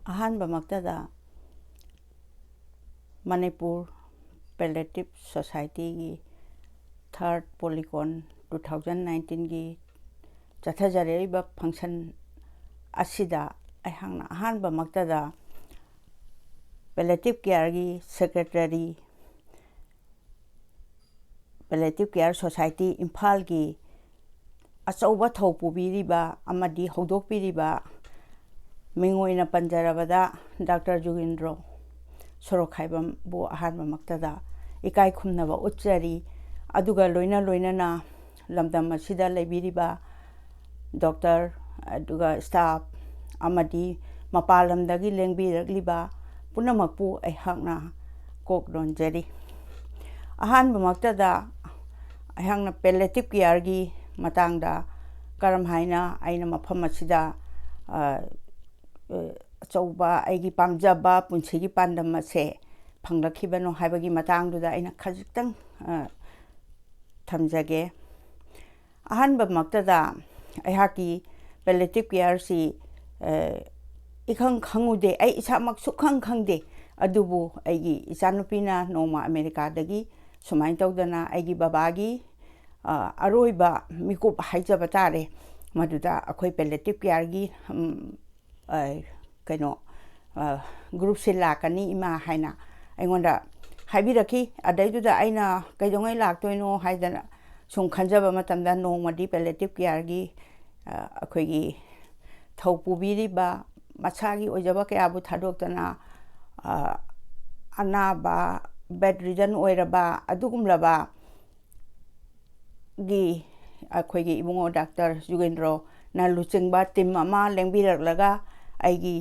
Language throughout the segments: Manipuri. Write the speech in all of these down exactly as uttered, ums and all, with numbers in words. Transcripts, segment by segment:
ꯑꯍꯥꯟꯕꯃꯛꯇꯗ ꯃꯅꯤꯄꯨꯔ ꯄꯦꯂꯦꯇꯤꯞ ꯁꯣꯁꯥꯏꯇꯤꯒꯤ ꯊꯥꯔꯠ ꯄꯣꯂꯤꯀꯣꯟ ꯇꯨ ꯊꯥꯎꯖꯟ ꯅꯥꯏꯟꯇꯤꯟꯒꯤ ꯆꯠꯊꯖꯔꯛꯏꯕ ꯐꯪꯁꯟ ꯑꯁꯤꯗ ꯑꯩꯍꯥꯛꯅ ꯑꯍꯥꯟꯕꯃꯛꯇꯗ ꯄꯦꯂꯦꯇꯤꯞ ꯀꯤꯌꯔꯒꯤ ꯁꯦꯀ꯭ꯔꯦꯇꯔꯤ, ꯄꯦꯂꯦꯇꯤꯞ ꯀꯤꯌꯔ ꯁꯣꯁꯥꯏꯇꯤ ꯏꯝꯐꯥꯜꯒꯤ ꯑꯆꯧꯕ ꯊꯧ ꯄꯨꯕꯤꯔꯤꯕ ꯑꯃꯗꯤ ꯍꯧꯗꯣꯛꯄꯤꯔꯤꯕ ꯃꯤꯡ ꯑꯣꯏꯅ ꯄꯟꯖꯔꯕꯗ ꯗꯥꯛꯇꯔ ꯖꯨꯒꯤꯟꯗ꯭ꯔꯣ ꯁꯣꯔꯣꯛꯈꯥꯏꯕꯝꯕꯨ ꯑꯍꯥꯟꯕꯃꯛꯇꯗ ꯏꯀꯥꯏ ꯈꯨꯝꯅꯕ ꯎꯠꯆꯔꯤ꯫ ꯑꯗꯨꯒ ꯂꯣꯏꯅ ꯂꯣꯏꯅꯅ ꯂꯝꯗꯝ ꯑꯁꯤꯗ ꯂꯩꯕꯤꯔꯤꯕ ꯗꯣꯛꯇꯔ, ꯑꯗꯨꯒ ꯁ꯭ꯇꯥꯐ ꯑꯃꯗꯤ ꯃꯄꯥꯟ ꯂꯝꯗꯒꯤ ꯂꯦꯡꯕꯤꯔꯛꯂꯤꯕ ꯄꯨꯝꯅꯃꯛꯄꯨ ꯑꯩꯍꯥꯛꯅ ꯀꯣꯛ ꯅꯣꯟꯖꯔꯤ꯫ ꯑꯍꯥꯟꯕꯃꯛꯇꯗ ꯑꯩꯍꯥꯛꯅ ꯄꯦꯂꯦꯇꯤꯞ ꯀꯤꯌꯔꯒꯤ ꯃꯇꯥꯡꯗ ꯀꯔꯝ ꯍꯥꯏꯅ ꯑꯩꯅ ꯃꯐꯝ ꯑꯁꯤꯗ, ꯑ, ꯑ, ꯑꯆꯧꯕ ꯑꯩꯒꯤ ꯄꯥꯝꯖꯕ ꯄꯨꯟꯁꯤꯒꯤ ꯄꯥꯟꯗꯝ ꯑꯁꯦ ꯐꯪꯂꯛꯈꯤꯕꯅꯣ ꯍꯥꯏꯕꯒꯤ ꯃꯇꯥꯡꯗꯨꯗ ꯑꯩꯅ ꯈꯖꯤꯛꯇꯪ, ꯑ, ꯊꯝꯖꯒꯦ꯫ ꯑꯍꯥꯟꯕꯃꯛꯇꯗ ꯑꯩꯍꯥꯛꯀꯤ ꯄꯦꯂꯦꯇꯤꯞ ꯀꯤꯌꯔꯁꯤ, ꯑ, ꯏꯈꯪ ꯈꯪꯉꯨꯗꯦ, ꯑꯩ ꯏꯁꯥꯃꯛ ꯁꯨꯛꯈꯪ ꯈꯪꯗꯦ꯫ ꯑꯗꯨꯕꯨ ꯑꯩꯒꯤ ꯏꯆꯥꯅꯨꯄꯤꯅ ꯅꯣꯡꯃ ꯑꯃꯦꯔꯤꯀꯥꯗꯒꯤ ꯁꯨꯃꯥꯏꯅ ꯇꯧꯗꯅ ꯑꯩꯒꯤ ꯕꯕꯥꯒꯤ, ꯑ, ꯑꯔꯣꯏꯕ ꯃꯤꯀꯨꯞ ꯍꯥꯏꯖꯕ ꯇꯥꯔꯦ, ꯃꯗꯨꯗ ꯑꯩꯈꯣꯏ ꯄꯦꯂꯦꯇꯤꯞ ꯀꯤꯌꯔꯒꯤ, ꯎꯝ, ꯑ, ꯀꯩꯅꯣ, ꯑ, ꯒ꯭ꯔꯨꯞꯁꯦ ꯂꯥꯛꯀꯅꯤ ꯏꯃꯥ ꯍꯥꯏꯅ ꯑꯩꯉꯣꯟꯗ ꯍꯥꯏꯕꯤꯔꯛꯈꯤ꯫ ꯑꯗꯩꯗꯨꯗ ꯑꯩꯅ ꯀꯩꯗꯧꯉꯩ ꯂꯥꯛꯇꯣꯏꯅꯣ ꯍꯥꯏꯗꯅ ꯁꯨꯝ ꯈꯟꯖꯕ ꯃꯇꯝꯗ ꯅꯣꯡꯃꯗꯤ ꯄꯦꯂꯦꯇꯤꯞ ꯀꯤꯌꯔꯒꯤ, ꯑ, ꯑꯩꯈꯣꯏꯒꯤ ꯊꯧ ꯄꯨꯕꯤꯔꯤꯕ ꯃꯁꯥꯒꯤ ꯑꯣꯏꯖꯕ ꯀꯌꯥꯕꯨ ꯊꯥꯗꯣꯛꯇꯅ, ꯑ, ꯑꯅꯥꯕ, ꯕꯦꯗ ꯔꯤꯗꯟ ꯑꯣꯏꯔꯕ ꯑꯗꯨꯒꯨꯝꯂꯕ ꯒꯤ ꯑꯩꯈꯣꯏꯒꯤ ꯏꯕꯨꯡꯉꯣ ꯗꯥꯛꯇꯔ ꯖꯨꯒꯦꯟꯗ꯭ꯔꯣꯅ ꯂꯨꯆꯤꯡꯕ ꯇꯤꯝ ꯑꯃ ꯂꯦꯡꯕꯤꯔꯛꯂꯒ ꯑꯩꯒꯤ,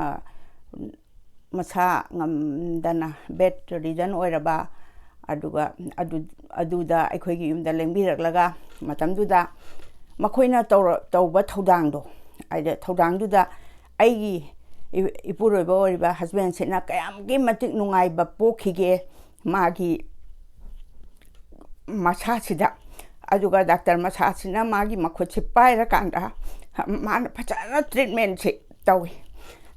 ꯑ, ꯃꯁꯥ ꯉꯝꯗꯅ ꯕꯦꯗ ꯔꯤꯗꯟ ꯑꯣꯏꯔꯕ, ꯑꯗꯨꯒ ꯑꯗꯨ, ꯑꯗꯨꯗ ꯑꯩꯈꯣꯏꯒꯤ ꯌꯨꯝꯗ ꯂꯦꯡꯕꯤꯔꯛꯂꯒ ꯃꯇꯝꯗꯨꯗ ꯃꯈꯣꯏꯅ ꯇꯧꯔ-, ꯇꯧꯕ ꯊꯧꯗꯥꯡꯗꯣ, ꯍꯥꯏꯗꯤ ꯊꯧꯗꯥꯡꯗꯨꯗ ꯑꯩꯒꯤ ꯏ-, ꯏꯄꯨꯔꯣꯏꯕ ꯑꯣꯏꯔꯤꯕ ꯍꯁꯕꯦꯟꯁꯤꯅ ꯀꯌꯥꯃꯨꯛꯀꯤ ꯃꯇꯤꯛ ꯅꯨꯡꯉꯥꯏꯕ ꯄꯣꯛꯈꯤꯒꯦ ꯃꯥꯒꯤ ꯃꯁꯥꯁꯤꯗ꯫ ꯑꯗꯨꯒ ꯗꯥꯛꯇꯔ ꯃꯁꯥꯁꯤꯅ ꯃꯥꯒꯤ ꯃꯈꯨꯠꯁꯤ ꯄꯥꯏꯔꯀꯥꯟꯗ ꯃꯥꯅ ꯐꯖꯅ ꯇ꯭ꯔꯤꯠꯃꯦꯟꯁꯤ ꯇꯧꯏ꯫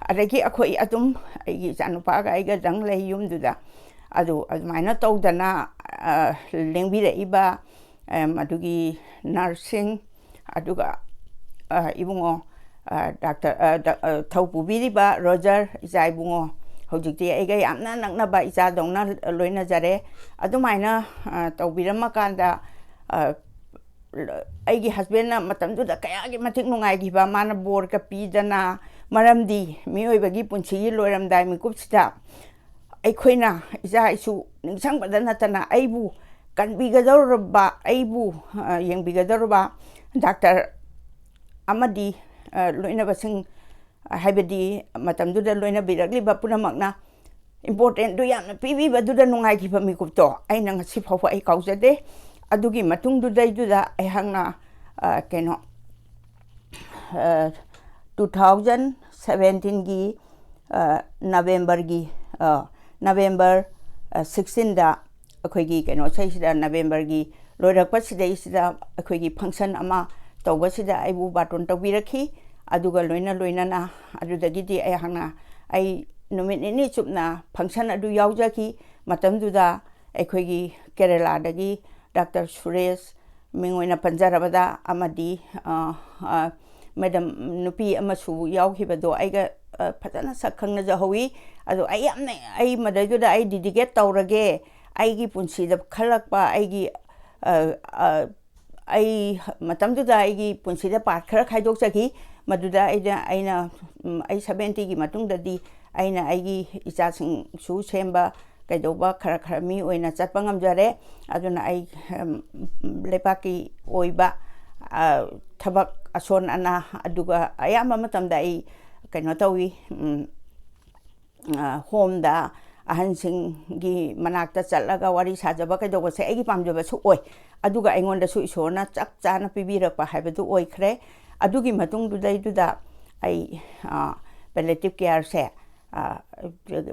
ꯑꯗꯒꯤ ꯑꯩꯈꯣꯏ ꯑꯗꯨꯝ, ꯑꯩꯒꯤ ꯏꯆꯥꯅꯨꯄꯥꯒ ꯑꯩꯒꯗꯪ ꯂꯩ ꯌꯨꯝꯗꯨꯗ꯫ ꯑꯗꯨ ꯑꯗꯨꯃꯥꯏꯅ ꯇꯧꯗꯅ, ꯑ, ꯂꯦꯡꯕꯤꯔꯛꯏꯕ, ꯑ, ꯃꯗꯨꯒꯤ ꯅꯔꯁꯁꯤꯡ, ꯑꯗꯨꯒ, ꯑ, ꯏꯕꯨꯡꯉꯣ, ꯑ, ꯗꯥꯛꯇꯔ, ꯑ, ꯗ-, ꯑ, ꯊꯧ ꯄꯨꯕꯤꯔꯤꯕ ꯔꯣꯖꯔ, ꯏꯆꯥ ꯏꯕꯨꯡꯉꯣ, ꯍꯧꯖꯤꯛꯇꯤ ꯑꯩꯒ ꯌꯥꯝꯅ ꯅꯛꯅꯕ ꯏꯆꯥꯗꯧꯅ ꯂꯣꯏꯅꯖꯔꯦ꯫ ꯑꯗꯨꯃꯥꯏꯅ, ꯑ, ꯇꯧꯕꯤꯔꯝꯃꯀꯥꯟꯗ, ꯑ, ꯑꯩꯒꯤ ꯍꯁꯕꯦꯟꯅ ꯃꯇꯝꯗꯨꯗ ꯀꯌꯥꯒꯤ ꯃꯇꯤꯛ ꯅꯨꯡꯉꯥꯏꯈꯤꯕ, ꯃꯥꯅ ꯕꯣꯔꯒ ꯄꯤꯗꯅ, ꯃꯔꯝꯗꯤ ꯃꯤꯑꯣꯏꯕꯒꯤ ꯄꯨꯟꯁꯤꯒꯤ ꯂꯣꯏꯔꯝꯗꯥꯏ ꯃꯤꯀꯨꯞꯁꯤꯗ ꯑꯩꯈꯣꯏꯅ ꯏꯆꯥ ꯏꯁꯨ ꯅꯤꯡꯁꯤꯡꯕꯗ ꯅꯠꯇꯅ ꯑꯩꯕꯨ ꯀꯟꯕꯤꯒꯗꯧꯔꯕ, ꯑꯩꯕꯨ, ꯑ, ꯌꯦꯡꯕꯤꯒꯗꯧꯔꯕ ꯗꯥꯛꯇꯔ ꯑꯃꯗꯤ, ꯑ, ꯂꯣꯏꯅꯕꯁꯤꯡ, ꯍꯥꯏꯕꯗꯤ ꯃꯇꯝꯗꯨꯗ ꯂꯣꯏꯅꯕꯤꯔꯛꯂꯤꯕ ꯄꯨꯝꯅꯃꯛꯅ importantꯗꯨ ꯌꯥꯝꯅ ꯄꯤꯕꯤꯕꯗꯨꯗ ꯅꯨꯡꯉꯥꯏꯈꯤꯕ ꯃꯤꯀꯨꯞꯇꯣ ꯑꯩꯅ ꯉꯁꯤ ꯐꯥꯎꯕ ꯑꯩ ꯀꯥꯎꯖꯗꯦ꯫ ꯑꯗꯨꯒꯤ ꯃꯇꯨꯡꯗꯨꯗꯩꯗꯨꯗ ꯑꯩꯍꯥꯛꯅ, ꯑ, ꯀꯩꯅꯣ, ꯑ, two thousand seventeenꯒꯤ, ꯑ, Novemberꯒꯤ, ꯑ, November, ꯑ, sixteenꯗ ꯑꯩꯈꯣꯏꯒꯤ ꯀꯩꯅꯣ ꯏꯁꯩꯁꯤꯗ, Novemberꯒꯤ ꯂꯣꯏꯔꯛꯄ ꯁꯤꯗꯩꯁꯤꯗ ꯑꯩꯈꯣꯏꯒꯤ function ꯑꯃ ꯇꯧꯕꯁꯤꯗ ꯑꯩꯕꯨ ꯕꯥꯇꯣꯟ ꯇꯧꯕꯤꯔꯛꯈꯤ꯫ ꯑꯗꯨꯒ ꯂꯣꯏꯅ ꯂꯣꯏꯅꯅ ꯑꯗꯨꯗꯒꯤꯗꯤ ꯑꯩꯍꯥꯛꯅ, ꯑꯩ ꯅꯨꯃꯤꯠ ꯅꯤꯅꯤ ꯆꯨꯞꯅ function ꯑꯗꯨ ꯌꯥꯎꯖꯈꯤ꯫ ꯃꯇꯝꯗꯨꯗ ꯑꯩꯈꯣꯏꯒꯤ ꯀꯦꯔꯦꯂꯥꯗꯒꯤ ꯗꯥꯛꯇꯔ ꯁꯨꯔꯦꯁ, ꯃꯤꯡ ꯑꯣꯏꯅ ꯄꯟꯖꯔꯕꯗ, ꯑꯃꯗꯤ, ꯑ, ꯑ, ꯃꯦꯗꯝ ꯅꯨꯄꯤ ꯑꯃꯁꯨ ꯌꯥꯎꯈꯤꯕꯗꯣ ꯑꯩꯒ, ꯑ, ꯐꯖꯅ ꯁꯛ ꯈꯪꯅꯖꯍꯧꯋꯤ꯫ ꯑꯗꯣ ꯑꯩ ꯌꯥꯝꯅ, ꯑꯩ ꯃꯗꯩꯗꯨꯗ ꯑꯩ dedicate ꯇꯧꯔꯒꯦ, ꯑꯩꯒꯤ ꯄꯨꯟꯁꯤꯗ ꯈꯜꯂꯛꯄ, ꯑꯩꯒꯤ, ꯑ, ꯑ, ꯑꯩ ꯃꯇꯝꯗꯨꯗ ꯑꯩꯒꯤ ꯄꯨꯟꯁꯤꯗ part ꯈꯔ ꯈꯥꯏꯗꯣꯛꯆꯈꯤ꯫ ꯃꯗꯨꯗ ꯑꯩꯅ, ꯑꯩꯅ, ꯎꯝ, ꯑꯩ seventyꯒꯤ ꯃꯇꯨꯡꯗꯗꯤ ꯑꯩꯅ ꯑꯩꯒꯤ ꯏꯆꯥꯁꯤꯡꯁꯨ ꯁꯦꯝꯕ, ꯀꯩꯗꯧꯕ, ꯈꯔ ꯈꯔ ꯃꯤ ꯑꯣꯏꯅ ꯆꯠꯄ ꯉꯝꯖꯔꯦ꯫ ꯑꯗꯨꯅ ꯑꯩ, ꯎꯝ, ꯂꯩꯕꯥꯛꯀꯤ ꯑꯣꯏꯕ, ꯑ, ꯊꯕꯛ ꯑꯁꯣꯟ ꯑꯅꯥ, ꯑꯗꯨꯒ ꯑꯌꯥꯝꯕ ꯃꯇꯝꯗ ꯑꯩ ꯀꯩꯅꯣ ꯇꯧꯏ, ꯎꯝ, ꯑ, homeꯗ ꯑꯍꯟꯁꯤꯡꯒꯤ ꯃꯅꯥꯛꯇ ꯆꯠꯂꯒ ꯋꯥꯔꯤ ꯁꯥꯖꯕ ꯀꯩꯗꯧꯕꯁꯦ ꯑꯩꯒꯤ ꯄꯥꯝꯖꯕꯁꯨ ꯑꯣꯏ꯫ ꯑꯗꯨꯒ ꯑꯩꯉꯣꯟꯗꯁꯨ ꯏꯁꯣꯔꯅ ꯆꯞ ꯆꯥꯅ ꯄꯤꯕꯤꯔꯛꯄ ꯍꯥꯏꯕꯗꯨ ꯑꯣꯏꯈ꯭ꯔꯦ꯫ ꯑꯗꯨꯒꯤ ꯃꯇꯨꯡꯗꯨꯗꯩꯗꯨꯗ ꯑꯩ, ꯑ, palliative careꯁꯦ, ꯑ,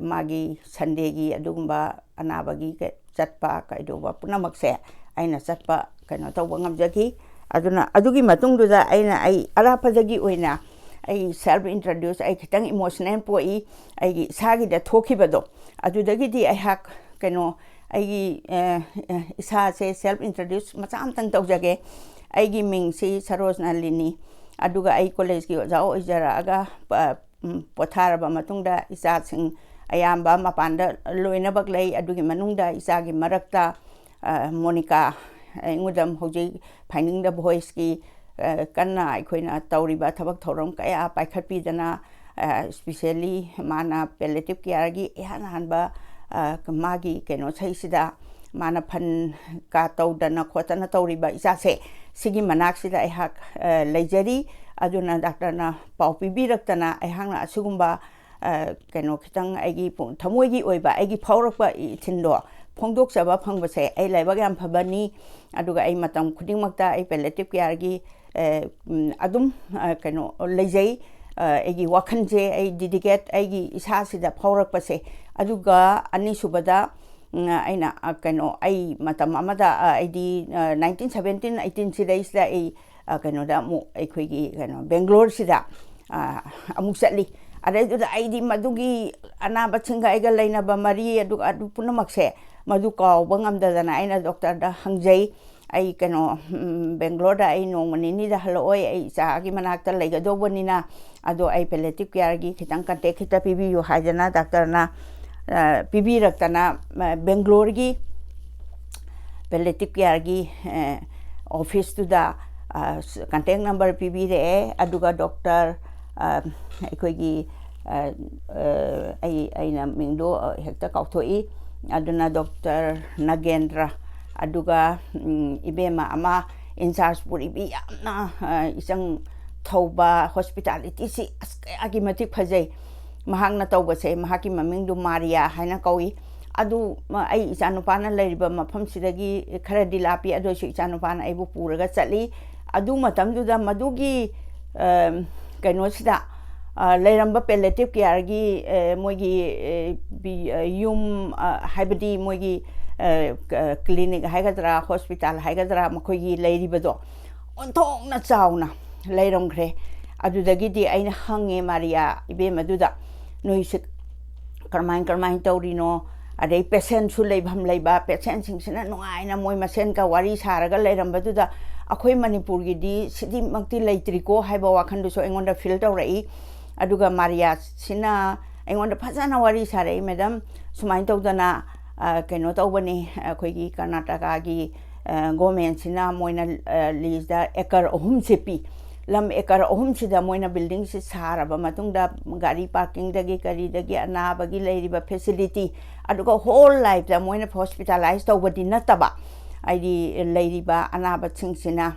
ꯃꯥꯒꯤ Sundayꯒꯤ ꯑꯗꯨꯒꯨꯝꯕ ꯑꯅꯥꯕꯒꯤ ꯀ-, ꯆꯠꯄ ꯀꯩꯗꯧꯕ ꯄꯨꯝꯅꯃꯛꯁꯦ ꯑꯩꯅ ꯆꯠꯄ, ꯀꯩꯅꯣ ꯇꯧꯕ ꯉꯝꯖꯈꯤ꯫ ꯑꯗꯨꯅ ꯑꯗꯨꯒꯤ ꯃꯇꯨꯡꯗꯨꯗ ꯑꯩꯅ, ꯑꯩ ꯑꯔꯥꯞꯄꯗꯒꯤ ꯑꯣꯏꯅ ꯑꯩ self introduce, ꯑꯩ ꯈꯤꯇꯪ emotional ꯄꯣꯛꯏ꯫ ꯑꯩꯒꯤ ꯏꯁꯥꯒꯤꯗ ꯊꯣꯛꯈꯤꯕꯗꯣ, ꯑꯗꯨꯗꯒꯤꯗꯤ ꯑꯩꯍꯥꯛ ꯀꯩꯅꯣ, ꯑꯩꯒꯤ ꯑ, ꯑ, ꯏꯁꯥꯁꯦ self introduce ꯃꯆꯥ ꯑꯃꯇꯪ ꯇꯧꯖꯒꯦ꯫ ꯑꯩꯒꯤ ꯃꯤꯡꯁꯤ ꯁꯔꯣꯖꯅꯥꯂꯤꯅꯤ꯫ ꯑꯗꯨꯒ ꯑꯩ ꯀꯣꯂꯦꯖꯀꯤ ꯑꯣꯖꯥ ꯑꯣꯏꯖꯔꯛꯑꯒ ꯄ-, ꯎꯝ, ꯄꯣꯊꯥꯔꯕ ꯃꯇꯨꯡꯗ ꯏꯆꯥꯁꯤꯡ ꯑꯌꯥꯝꯕ ꯃꯄꯥꯟꯗ ꯂꯣꯏꯅꯃꯛ ꯂꯩ꯫ ꯑꯗꯨꯒꯤ ꯃꯅꯨꯡꯗ ꯏꯆꯥꯒꯤ ꯃꯔꯛꯇ, ꯑ, ꯃꯣꯅꯤꯀꯥ, ꯑꯩꯉꯣꯟꯗ ꯍꯧꯖꯤꯛ Finding the Voiceꯀꯤ, ꯑ, ꯀꯟꯅ ꯑꯩꯈꯣꯏꯅ ꯇꯧꯔꯤꯕ ꯊꯕꯛ ꯊꯧꯔꯝ ꯀꯌꯥ ꯄꯥꯏꯈꯠꯄꯤꯗꯅ, ꯑ, especially ꯃꯥꯅ palliative careꯒꯤ ꯏꯍꯥꯟ ꯍꯥꯟꯕ, ꯑ, ꯃꯥꯒꯤ ꯀꯩꯅꯣ ꯁꯩꯁꯤꯗ ꯃꯥꯅ fund ꯀꯥ ꯇꯧꯗꯅ ꯈꯣꯠꯇꯅ ꯇꯧꯔꯤꯕ ꯏꯆꯥꯁꯦ, ꯁꯤꯒꯤ ꯃꯅꯥꯛꯁꯤꯗ ꯑꯩꯍꯥꯛ, ꯑ, ꯂꯩꯖꯔꯤ꯫ ꯑꯗꯨꯅ ꯗꯥꯛꯇꯔꯅ ꯄꯥꯎ ꯄꯤꯕꯤꯔꯛꯇꯅ ꯑꯩꯍꯥꯛꯅ ꯑꯁꯤꯒꯨꯝꯕ, ꯑ, ꯀꯩꯅꯣ ꯈꯤꯇꯪ ꯑꯩꯒꯤ ꯄꯨ-, ꯊꯃꯣꯏꯒꯤ ꯑꯣꯏꯕ ꯑꯩꯒꯤ ꯐꯥꯎꯔꯛꯄ ꯏꯊꯤꯜꯗꯣ ꯐꯣꯡꯗꯣꯛꯆꯕ ꯐꯪꯕꯁꯦ ꯑꯩ ꯂꯥꯏꯕꯛ ꯌꯥꯝ ꯐꯕꯅꯤ꯫ ꯑꯗꯨꯒ ꯑꯩ ꯃꯇꯝ ꯈꯨꯗꯤꯡꯃꯛꯇ ꯑꯩ palliative careꯒꯤ, ꯑ, ꯎꯝ, ꯑꯗꯨꯝ, ꯑ, ꯀꯩꯅꯣ ꯂꯩꯖꯩ꯫ ꯑ, ꯑꯩꯒꯤ ꯋꯥꯈꯜꯁꯦ ꯑꯩ dedicate ꯑꯩꯒꯤ ꯏꯁꯥꯁꯤꯗ ꯐꯥꯎꯔꯛꯄꯁꯦ꯫ ꯑꯗꯨꯒ ꯑꯅꯤꯁꯨꯕꯗ, ꯎꯝ, ꯑꯩꯅ, ꯑ, ꯀꯩꯅꯣ, ꯑꯩ ꯃꯇꯝ ꯑꯃꯗ, ꯑ, ꯑꯩꯗꯤ, ꯑ, nineteen seventeen eighteen ꯁꯤꯗꯩꯁꯤꯗ ꯑꯩ, ꯑ, ꯀꯩꯅꯣꯗ ꯑꯃꯨꯛ ꯑꯩꯈꯣꯏꯒꯤ ꯀꯩꯅꯣ Bangaloreꯁꯤꯗ, ꯑ, ꯑꯃꯨꯛ ꯆꯠꯂꯤ꯫ ꯑꯗꯩꯗꯨꯗ ꯑꯩꯗꯤ ꯃꯗꯨꯒꯤ ꯑꯅꯥꯕꯁꯤꯡꯒ ꯑꯩꯒ ꯂꯩꯅꯕ ꯃꯔꯤ, ꯑꯗꯨꯒ ꯑꯗꯨ ꯄꯨꯝꯅꯃꯛꯁꯦ ꯃꯗꯨ ꯀꯥꯎꯕ ꯉꯝꯗꯗꯅ ꯑꯩꯅ ꯗꯣꯛꯇꯔꯗ ꯍꯪꯖꯩ꯫ ꯑꯩ ꯀꯩꯅꯣ, ꯎꯝ, Bangaloreꯗ ꯑꯩ ꯅꯣꯡꯃ ꯅꯤꯅꯤꯗ ꯍꯜꯂꯛꯑꯣꯏ, ꯑꯩ ꯏꯆꯥꯒꯤ ꯃꯅꯥꯛꯇ ꯂꯩꯒꯗꯧꯕꯅꯤꯅ, ꯑꯗꯣ ꯑꯩ palliative careꯒꯤ ꯈꯤꯇꯪ contact ꯈꯤꯇ ꯄꯤꯕꯤꯌꯨ ꯍꯥꯏꯗꯅ ꯗꯥꯛꯇꯔꯅ, ꯑ, ꯄꯤꯕꯤꯔꯛꯇꯅ, ꯑ, Bangaloreꯒꯤ palliative careꯒꯤ, ꯑ, officeꯇꯨꯗ, ꯑ, ꯁ-, contact number ꯄꯤꯕꯤꯔꯛꯑꯦ꯫ ꯑꯗꯨꯒ ꯗꯣꯛꯇꯔ, ꯑ, ꯑꯩꯈꯣꯏꯒꯤ, ꯑ, ꯑ, ꯑꯩ, ꯑꯩꯅ ꯃꯤꯡꯗꯣ, ꯑ, ꯍꯦꯛꯇ ꯀꯥꯎꯊꯣꯛꯏ꯫ ꯑꯗꯨꯅ ꯗꯣꯛꯇꯔ ꯅꯥꯒꯦꯟꯗ꯭ꯔ, ꯑꯗꯨꯒ, ꯎꯝ, ꯏꯕꯦꯝꯃ ꯑꯃ in charge ꯄꯨꯔꯤꯕꯤ, ꯌꯥꯝꯅ, ꯑ, ꯏꯆꯪ ꯊꯧꯕ, hospitalityꯁꯤ ꯑꯁ ꯀꯌꯥꯒꯤ ꯃꯇꯤꯛ ꯐꯖꯩ꯫ ꯃꯍꯥꯛꯅ ꯇꯧꯕꯁꯦ, ꯃꯍꯥꯛꯀꯤ ꯃꯃꯤꯡꯗꯨ ꯃꯥꯔꯤꯌꯥ ꯍꯥꯏꯅ ꯀꯧꯏ꯫ ꯑꯗꯨ, ꯃ-, ꯑꯩ ꯏꯆꯥꯅꯨꯄꯥꯅ ꯂꯩꯔꯤꯕ ꯃꯐꯝꯁꯤꯗꯒꯤ ꯈꯔꯗꯤ ꯂꯥꯞꯄꯤ, ꯑꯗꯨ ꯑꯣꯏꯁꯨ ꯏꯆꯥꯅꯨꯄꯥꯅ ꯑꯩꯕꯨ ꯄꯨꯔꯒ ꯆꯠꯂꯤ꯫ ꯑꯗꯨ ꯃꯇꯝꯗꯨꯗ ꯃꯗꯨꯒꯤ, ꯑ, ꯀꯩꯅꯣꯁꯤꯗ, ꯑ, ꯂꯩꯔꯝꯕ palliative careꯒꯤ, ꯑ, ꯃꯣꯏꯒꯤ, ꯑ, ꯕꯤ-, ꯑ, ꯌꯨꯝ, ꯑ, ꯍꯥꯏꯕꯗꯤ ꯃꯣꯏꯒꯤ, ꯑ, ꯀ-, clinic ꯍꯥꯏꯒꯗ꯭ꯔꯥ, hospital ꯍꯥꯏꯒꯗ꯭ꯔꯥ, ꯃꯈꯣꯏꯒꯤ ꯂꯩꯔꯤꯕꯗꯣ ꯑꯣꯟꯊꯣꯛꯅ ꯆꯥꯎꯅ ꯂꯩꯔꯝꯈ꯭ꯔꯦ꯫ ꯑꯗꯨꯗꯒꯤꯗꯤ ꯑꯩꯅ ꯍꯪꯉꯦ ꯃꯥꯔꯤꯌꯥ ꯏꯕꯦꯝꯃꯗꯨꯗ, "ꯅꯣꯏꯁꯦ ꯀꯔꯝꯍꯥꯏꯅ ꯀꯔꯝꯍꯥꯏꯅ ꯇꯧꯔꯤꯅꯣ?" ꯑꯗꯩ ꯄꯦꯁꯦꯟꯁꯨ ꯂꯩꯐꯝ ꯂꯩꯕ, ꯄꯦꯁꯦꯟꯁꯤꯡꯁꯤꯅ ꯅꯨꯡꯉꯥꯏꯅ ꯃꯣꯏ ꯃꯁꯦꯟꯒ ꯋꯥꯔꯤ ꯁꯥꯔꯒ ꯂꯩꯔꯝꯕꯗꯨꯗ, "ꯑꯩꯈꯣꯏ ꯃꯅꯤꯄꯨꯔꯒꯤꯗꯤ ꯁꯤꯗꯤꯃꯛꯇꯤ ꯂꯩꯇ꯭ꯔꯤꯀꯣ" ꯍꯥꯏꯕ ꯋꯥꯈꯜꯗꯨꯁꯨ ꯑꯩꯉꯣꯟꯗ ꯐꯤꯜ ꯇꯧꯔꯛꯏ꯫ ꯑꯗꯨꯒ ꯃꯥꯔꯤꯌꯥꯁꯤꯅ ꯑꯩꯉꯣꯟꯗ ꯐꯖꯅ ꯋꯥꯔꯤ ꯁꯥꯔꯛꯏ, "ꯃꯦꯗꯥꯝ, ꯁꯨꯃꯥꯏꯅ ꯇꯧꯗꯅ, ꯑ, ꯀꯩꯅꯣ ꯇꯧꯕꯅꯤ, ꯑꯩꯈꯣꯏꯒꯤ ꯀꯔꯅꯥꯇꯀꯥꯒꯤ, ꯑ, ꯒꯣꯔꯃꯦꯟꯁꯤꯅ ꯃꯣꯏꯅ, ꯑ, ꯂꯤꯖꯇ ꯑꯦꯀꯔ ꯑꯍꯨꯝꯁꯦ ꯄꯤ꯫ ꯂꯝ ꯑꯦꯀꯔ ꯑꯍꯨꯝꯁꯤꯗ ꯃꯣꯏꯅ ꯕꯤꯜꯗꯤꯡꯁꯤ ꯁꯥꯔꯕ ꯃꯇꯨꯡꯗ ꯒꯥꯔꯤ ꯄꯥꯔꯀꯤꯡꯗꯒꯤ ꯀꯔꯤꯗꯒꯤ ꯑꯅꯥꯕꯒꯤ ꯂꯩꯔꯤꯕ ꯐꯦꯁꯤꯂꯤꯇꯤ, ꯑꯗꯨꯒ ꯍꯣꯜ ꯂꯥꯏꯐꯇ ꯃꯣꯏꯅ ꯍꯣꯁꯄꯤꯇꯥꯂꯥꯏꯁ ꯇꯧꯕꯗꯤ ꯅꯠꯇꯕ, ꯍꯥꯏꯗꯤ ꯂꯩꯔꯤꯕ ꯑꯅꯥꯕꯁꯤꯡꯁꯤꯅ,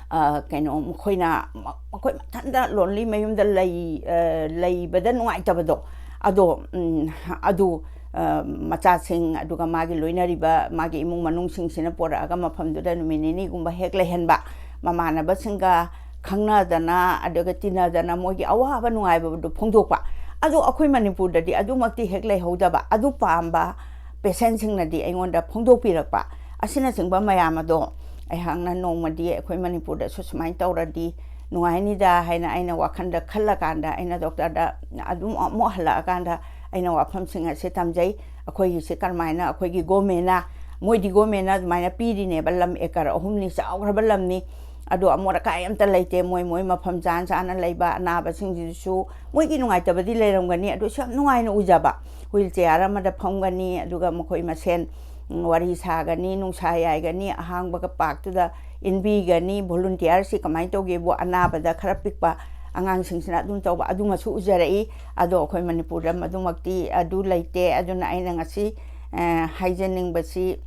ꯑ, ꯀꯩꯅꯣ, ꯃꯈꯣꯏꯅ ꯃ-, ꯃꯈꯣꯏ ꯃꯊꯟꯇ ꯂꯣꯟꯂꯤ ꯃꯌꯨꯝꯗ ꯂꯩ-, ꯑ, ꯂꯩꯕꯗ ꯅꯨꯡꯉꯥꯏꯇꯕꯗꯣ, ꯑꯗꯣ, ꯎꯝ, ꯑꯗꯨ, ꯑ, ꯃꯆꯥꯁꯤꯡ, ꯑꯗꯨꯒ ꯃꯥꯒꯤ ꯂꯣꯏꯅꯔꯤꯕ ꯃꯥꯒꯤ ꯏꯃꯨꯡ ꯃꯅꯨꯡꯁꯤꯡꯁꯤꯅ ꯄꯣꯔꯛꯑꯒ ꯃꯐꯝꯗꯨꯗ ꯅꯨꯃꯤꯠ ꯅꯤꯅꯤꯒꯨꯝꯕ ꯍꯦꯛ ꯂꯩꯍꯟꯕ, ꯃꯃꯥꯟꯅꯕꯁꯤꯡꯒ ꯈꯪꯅꯗꯅ, ꯑꯗꯨꯒ ꯇꯤꯟꯅꯗꯅ ꯃꯣꯏꯒꯤ ꯑꯋꯥꯕ ꯅꯨꯡꯉꯥꯏꯕꯗꯨ ꯐꯣꯡꯗꯣꯛꯄ꯫ ꯑꯗꯨ ꯑꯩꯈꯣꯏ ꯃꯅꯤꯄꯨꯔꯗꯗꯤ ꯑꯗꯨꯃꯛꯇꯤ ꯍꯦꯛ ꯂꯩꯍꯧꯗꯕ, ꯑꯗꯨ ꯄꯥꯝꯕ ꯄꯦꯁꯦꯟꯁꯤꯡꯅꯗꯤ ꯑꯩꯉꯣꯟꯗ ꯐꯣꯡꯗꯣꯛꯄꯤꯔꯛꯄ꯫ ꯑꯁꯤꯅꯆꯤꯡꯕ ꯃꯌꯥꯝ ꯑꯗꯣ ꯑꯩꯍꯥꯛꯅ ꯅꯣꯡꯃꯗꯤ ꯑꯩꯈꯣꯏ ꯃꯅꯤꯄꯨꯔꯗꯁꯨ ꯁꯨꯃꯥꯏꯅ ꯇꯧꯔꯗꯤ ꯅꯨꯡꯉꯥꯏꯅꯤꯗ ꯍꯥꯏꯅ ꯑꯩꯅ ꯋꯥꯈꯜꯗ ꯈꯜꯂꯀꯥꯟꯗ, ꯑꯩꯅ ꯗꯣꯛꯇꯔꯗ ꯑꯗꯨꯝ ꯑꯃꯨꯛ ꯍꯜꯂꯛꯑꯀꯥꯟꯗ ꯑꯩꯅ ꯋꯥꯐꯝꯁꯤꯡ ꯑꯁꯤ ꯇꯝꯖꯩ꯫ ꯑꯩꯈꯣꯏꯒꯤꯁꯤ ꯀꯔꯝꯍꯥꯏꯅ, ꯑꯩꯈꯣꯏꯒꯤ ꯒꯣꯔꯃꯦꯟꯅ, ꯃꯣꯏꯗꯤ ꯒꯣꯔꯃꯦꯟꯅ ꯑꯗꯨꯃꯥꯏꯅ ꯄꯤꯔꯤꯅꯦꯕ, ꯂꯝ ꯑꯦꯀꯔ ꯑꯍꯨꯝꯅꯤ, ꯆꯥꯎꯈ꯭ꯔꯕ ꯂꯝꯅꯤ, ꯑꯗꯣ ꯑꯃꯣꯠ ꯑꯀꯥꯏ ꯑꯝꯇ ꯂꯩꯇꯦ꯫ ꯃꯣꯏ ꯃꯣꯏ ꯃꯐꯝ ꯆꯥꯅ ꯆꯥꯅ ꯂꯩꯕ, ꯑꯅꯥꯕꯁꯤꯡꯁꯤꯁꯨ ꯃꯣꯏꯒꯤ ꯅꯨꯡꯉꯥꯏꯇꯕꯗꯤ ꯂꯩꯔꯝꯒꯅꯤ, ꯑꯗꯨꯁꯨ ꯌꯥꯝ ꯅꯨꯡꯉꯥꯏꯅ ꯎꯖꯕ꯫ ꯋꯤꯜ ꯆꯤꯌꯥꯔ ꯑꯃꯗ ꯐꯝꯒꯅꯤ, ꯑꯗꯨꯒ ꯃꯈꯣꯏ ꯃꯁꯦꯟ, ꯎꯝ, ꯋꯥꯔꯤ ꯁꯥꯒꯅꯤ, ꯅꯨꯡꯁꯥ ꯌꯥꯏꯒꯅꯤ, ꯑꯍꯥꯡꯕꯒ ꯄꯥꯔꯛꯇꯨꯗ ꯏꯟꯕꯤꯒꯅꯤ꯫ ꯚꯣꯂꯨꯟꯇꯤꯌꯥꯔꯁꯤ ꯀꯃꯥꯏꯅ ꯇꯧꯒꯦꯕꯨ, ꯑꯅꯥꯕꯗ ꯈꯔ ꯄꯤꯛꯄ ꯑꯉꯥꯡꯁꯤꯡꯁꯤꯅ ꯑꯗꯨꯝ ꯇꯧꯕ, ꯑꯗꯨꯃꯁꯨ ꯎꯖꯔꯛꯏ꯫ ꯑꯗꯣ ꯑꯩꯈꯣꯏ ꯃꯅꯤꯄꯨꯔꯗ ꯃꯗꯨꯃꯛꯇꯤ ꯑꯗꯨ ꯂꯩꯇꯦ꯫ ꯑꯗꯨꯅ ꯑꯩꯅ ꯉꯁꯤ, ꯑ, ꯍꯥꯏꯖꯅꯤꯡꯕꯁꯤ,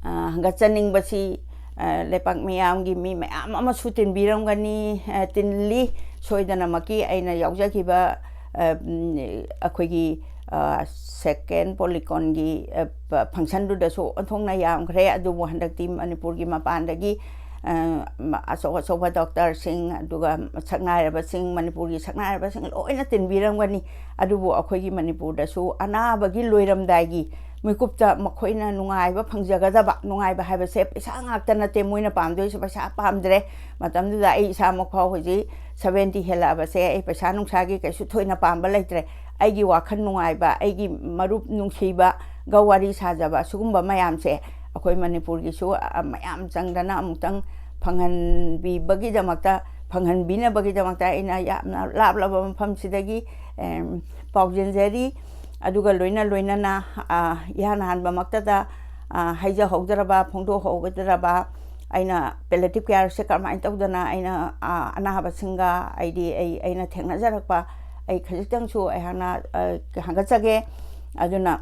ꯑ, ꯍꯪꯒꯠꯆꯅꯤꯡꯕꯁꯤ, ꯑ, ꯂꯩꯄꯥꯛ ꯃꯤꯌꯥꯝꯒꯤ ꯃꯤ ꯃꯌꯥꯝ ꯑꯃꯁꯨ ꯇꯤꯟꯕꯤꯔꯝꯒꯅꯤ, ꯑ, ꯇꯤꯜꯂꯤ꯫ ꯁꯣꯏꯗꯅꯃꯛꯀꯤ ꯑꯩꯅ ꯌꯥꯎꯖꯈꯤꯕ, ꯑ, ꯎꯝ, ꯑꯩꯈꯣꯏꯒꯤ, ꯑ, ꯁꯦꯀꯦꯟ ꯄꯣꯂꯤꯀꯣꯟꯒꯤ, ꯑ, ꯄ-, ꯐꯪꯁꯟꯗꯨꯗꯁꯨ ꯑꯣꯟꯊꯣꯛꯅ ꯌꯥꯝꯈ꯭ꯔꯦ꯫ ꯑꯗꯨꯕꯨ ꯍꯟꯗꯛꯇꯤ ꯃꯅꯤꯄꯨꯔꯒꯤ ꯃꯄꯥꯟꯗꯒꯤ, ꯑ, ꯃ-, ꯑꯆꯧ ꯑꯆꯧꯕ ꯗꯣꯛꯇꯔꯁꯤꯡ, ꯑꯗꯨꯒ ꯁꯛꯅꯥꯏꯔꯕꯁꯤꯡ, ꯃꯅꯤꯄꯨꯔꯒꯤ ꯁꯛꯅꯥꯏꯔꯕꯁꯤꯡ ꯂꯣꯏꯅ ꯇꯤꯟꯕꯤꯔꯝꯒꯅꯤ꯫ ꯑꯗꯨꯕꯨ ꯑꯩꯈꯣꯏꯒꯤ ꯃꯅꯤꯄꯨꯔꯗꯁꯨ ꯑꯅꯥꯕꯒꯤ ꯂꯣꯏꯔꯝꯗꯥꯏꯒꯤ ꯃꯤꯀꯨꯞꯇ ꯃꯈꯣꯏꯅ ꯅꯨꯡꯉꯥꯏꯕ ꯐꯪꯖꯒꯗꯕ, ꯅꯨꯡꯉꯥꯏꯕ ꯍꯥꯏꯕꯁꯦ ꯄꯩꯁꯥ ꯉꯥꯛꯇ ꯅꯠꯇꯦ ꯃꯣꯏꯅ ꯄꯥꯝꯗꯣꯏꯁꯦ, ꯄꯩꯁꯥ ꯄꯥꯝꯗ꯭ꯔꯦ꯫ ꯃꯇꯝꯗꯨꯗ ꯑꯩ ꯏꯁꯥꯃꯛ ꯐꯥꯎ ꯍꯧꯖꯤꯛ ꯁꯕꯦꯟꯇꯤ ꯍꯦꯜꯂꯛꯑꯕꯁꯦ, ꯑꯩ ꯄꯩꯁꯥ ꯅꯨꯡꯁꯥꯒꯤ ꯀꯩꯁꯨ ꯊꯣꯏꯅ ꯄꯥꯝꯕ ꯂꯩꯇ꯭ꯔꯦ꯫ ꯑꯩꯒꯤ ꯋꯥꯈꯜ ꯅꯨꯡꯉꯥꯏꯕ, ꯑꯩꯒꯤ ꯃꯔꯨꯞ ꯅꯨꯡꯁꯤꯕꯒ ꯋꯥꯔꯤ ꯁꯥꯖꯕ, ꯁꯤꯒꯨꯝꯕ ꯃꯌꯥꯝꯁꯦ ꯑꯩꯈꯣꯏ ꯃꯅꯤꯄꯨꯔꯒꯤꯁꯨ, ꯑ, ꯃꯌꯥꯝ ꯆꯪꯗꯅ ꯑꯃꯨꯛꯇꯪ ꯐꯪꯍꯟꯕꯤꯕꯒꯤꯗꯃꯛꯇ, ꯐꯪꯍꯟꯕꯤꯅꯕꯒꯤꯗꯃꯛꯇ ꯑꯩꯅ ꯌꯥꯝꯅ ꯂꯥꯞꯂꯕ ꯃꯐꯝꯁꯤꯗꯒꯤ, ꯑꯦꯝ, ꯄꯥꯎꯖꯦꯟꯖꯔꯤ꯫ ꯑꯗꯨꯒ ꯂꯣꯏꯅ ꯂꯣꯏꯅꯅ, ꯑ, ꯏꯍꯥꯟ ꯍꯥꯟꯕꯃꯛꯇꯗ, ꯑ, ꯍꯥꯏꯖꯍꯧꯗ꯭ꯔꯕ, ꯐꯣꯡꯗꯣꯛꯍꯧꯒꯗ꯭ꯔꯕ, ꯑꯩꯅ palliative careꯁꯦ ꯀꯔꯝꯍꯥꯏꯅ ꯇꯧꯗꯅ ꯑꯩꯅ, ꯑ, ꯑꯅꯥꯕꯁꯤꯡꯒ, ꯑꯩꯗꯤ ꯑꯩ, ꯑꯩꯅ ꯊꯦꯡꯅꯖꯔꯛꯄ, ꯑꯩ ꯈꯖꯤꯛꯇꯪꯁꯨ ꯑꯩꯍꯥꯛꯅ, ꯑ, ꯍꯪꯒꯠꯆꯒꯦ꯫ ꯑꯗꯨꯅ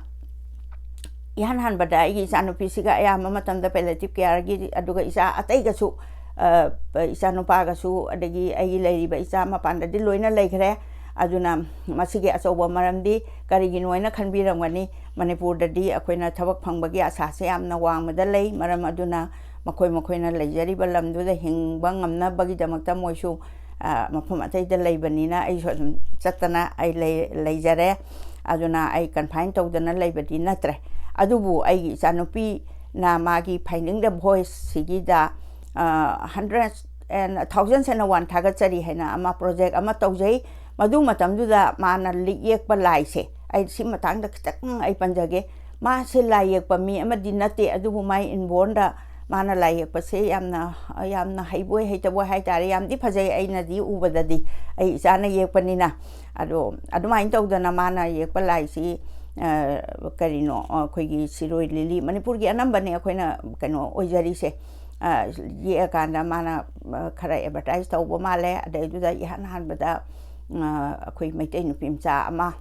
ꯏꯍꯥꯟ ꯍꯥꯟꯕꯗ ꯑꯩꯒꯤ ꯏꯆꯥꯅꯨꯄꯤꯁꯤꯒ ꯑꯌꯥꯝꯕ ꯃꯇꯝꯗ palliative careꯒꯤ, ꯑꯗꯨꯒ ꯏꯆꯥ ꯑꯇꯩꯒꯁꯨ, ꯑ, ꯏꯆꯥꯅꯨꯄꯥꯒꯁꯨ, ꯑꯗꯒꯤ ꯑꯩꯒꯤ ꯂꯩꯔꯤꯕ ꯏꯆꯥ ꯃꯄꯥꯟꯗꯗꯤ ꯂꯣꯏꯅ ꯂꯩꯈ꯭ꯔꯦ꯫ ꯑꯗꯨꯅ ꯃꯁꯤꯒꯤ ꯑꯆꯧꯕ ꯃꯔꯝꯗꯤ ꯀꯔꯤꯒꯤꯅꯣ ꯍꯥꯏꯅ ꯈꯟꯕꯤꯔꯝꯒꯅꯤ꯫ ꯃꯅꯤꯄꯨꯔꯗꯗꯤ ꯑꯩꯈꯣꯏꯅ ꯊꯕꯛ ꯐꯪꯕꯒꯤ ꯑꯁꯥꯁꯦ ꯌꯥꯝꯅ ꯋꯥꯡꯃꯗ ꯂꯩ꯫ ꯃꯔꯝ ꯑꯗꯨꯅ ꯃꯈꯣꯏ ꯃꯈꯣꯏꯅ ꯂꯩꯖꯔꯤꯕ ꯂꯝꯗꯨꯗ ꯍꯤꯡꯕ ꯉꯝꯅꯕꯒꯤꯗꯃꯛꯇ ꯃꯣꯏꯁꯨ, ꯑ, ꯃꯐꯝ ꯑꯇꯩꯗ ꯂꯩꯕꯅꯤꯅ ꯑꯩꯁꯨ ꯑꯗꯨꯝ ꯆꯠꯇꯅ ꯑꯩ ꯂꯩ-, ꯂꯩꯖꯔꯦ꯫ ꯑꯗꯨꯅ ꯑꯩ confine ꯇꯧꯗꯅ ꯂꯩꯕꯗꯤ ꯅꯠꯇ꯭ꯔꯦ꯫ ꯑꯗꯨꯕꯨ ꯑꯩꯒꯤ ꯏꯆꯥꯅꯨꯄꯤꯅ ꯃꯥꯒꯤ Finding the Voice ꯁꯤꯒꯤꯗ, ꯑ, hundred and thousands and one ꯊꯥꯒꯠꯆꯔꯤ ꯍꯥꯏꯅ ꯑꯃ project ꯑꯃ ꯇꯧꯖꯩ꯫ ꯃꯗꯨ ꯃꯇꯝꯗꯨꯗ ꯃꯥꯅ ꯂꯤꯛ ꯌꯦꯛꯄ ꯂꯥꯏꯁꯦ, ꯑꯩ ꯁꯤ ꯃꯇꯥꯡꯗ ꯈꯤꯇꯪ ꯑꯩ ꯄꯟꯖꯒꯦ꯫ ꯃꯥꯁꯦ ꯂꯥꯏ ꯌꯦꯛꯄ ꯃꯤ ꯑꯃꯗꯤ ꯅꯠꯇꯦ, ꯑꯗꯨꯕꯨ ꯃꯥꯏ inbornꯗ ꯃꯥꯅ ꯂꯥꯏ ꯌꯦꯛꯄꯁꯦ ꯌꯥꯝꯅ, ꯌꯥꯝꯅ ꯍꯩꯕꯣꯏ ꯍꯩꯇꯕꯣꯏ ꯍꯥꯏꯇꯥꯔꯦ, ꯌꯥꯝꯗꯤ ꯐꯖꯩ ꯑꯩꯅꯗꯤ ꯎꯕꯗꯗꯤ, ꯑꯩ ꯏꯆꯥꯅ ꯌꯦꯛꯄꯅꯤꯅ꯫ ꯑꯗꯣ ꯑꯗꯨꯃꯥꯏꯅ ꯇꯧꯗꯅ ꯃꯥꯅ ꯌꯦꯛꯄ ꯂꯥꯏꯁꯤ, ꯑ, ꯀꯔꯤꯅꯣ, ꯑꯩꯈꯣꯏꯒꯤ ꯁꯤꯔꯣꯏ ꯂꯤꯂꯤ, ꯃꯅꯤꯄꯨꯔꯒꯤ ꯑꯅꯝꯕꯅꯦ ꯑꯩꯈꯣꯏꯅ ꯀꯩꯅꯣ ꯑꯣꯏꯖꯔꯤꯁꯦ, ꯑ, ꯌꯦꯛꯑꯀꯥꯟꯗ ꯃꯥꯅ, ꯑ, ꯈꯔ advertise ꯇꯧꯕ ꯃꯥꯜꯂꯦ꯫ ꯑꯗꯩꯗꯨꯗ ꯏꯍꯥꯟ ꯍꯥꯟꯕꯗ, ꯑ, ꯑꯩꯈꯣꯏ ꯃꯩꯇꯩ ꯅꯨꯄꯤ ꯃꯆꯥ ꯑꯃ,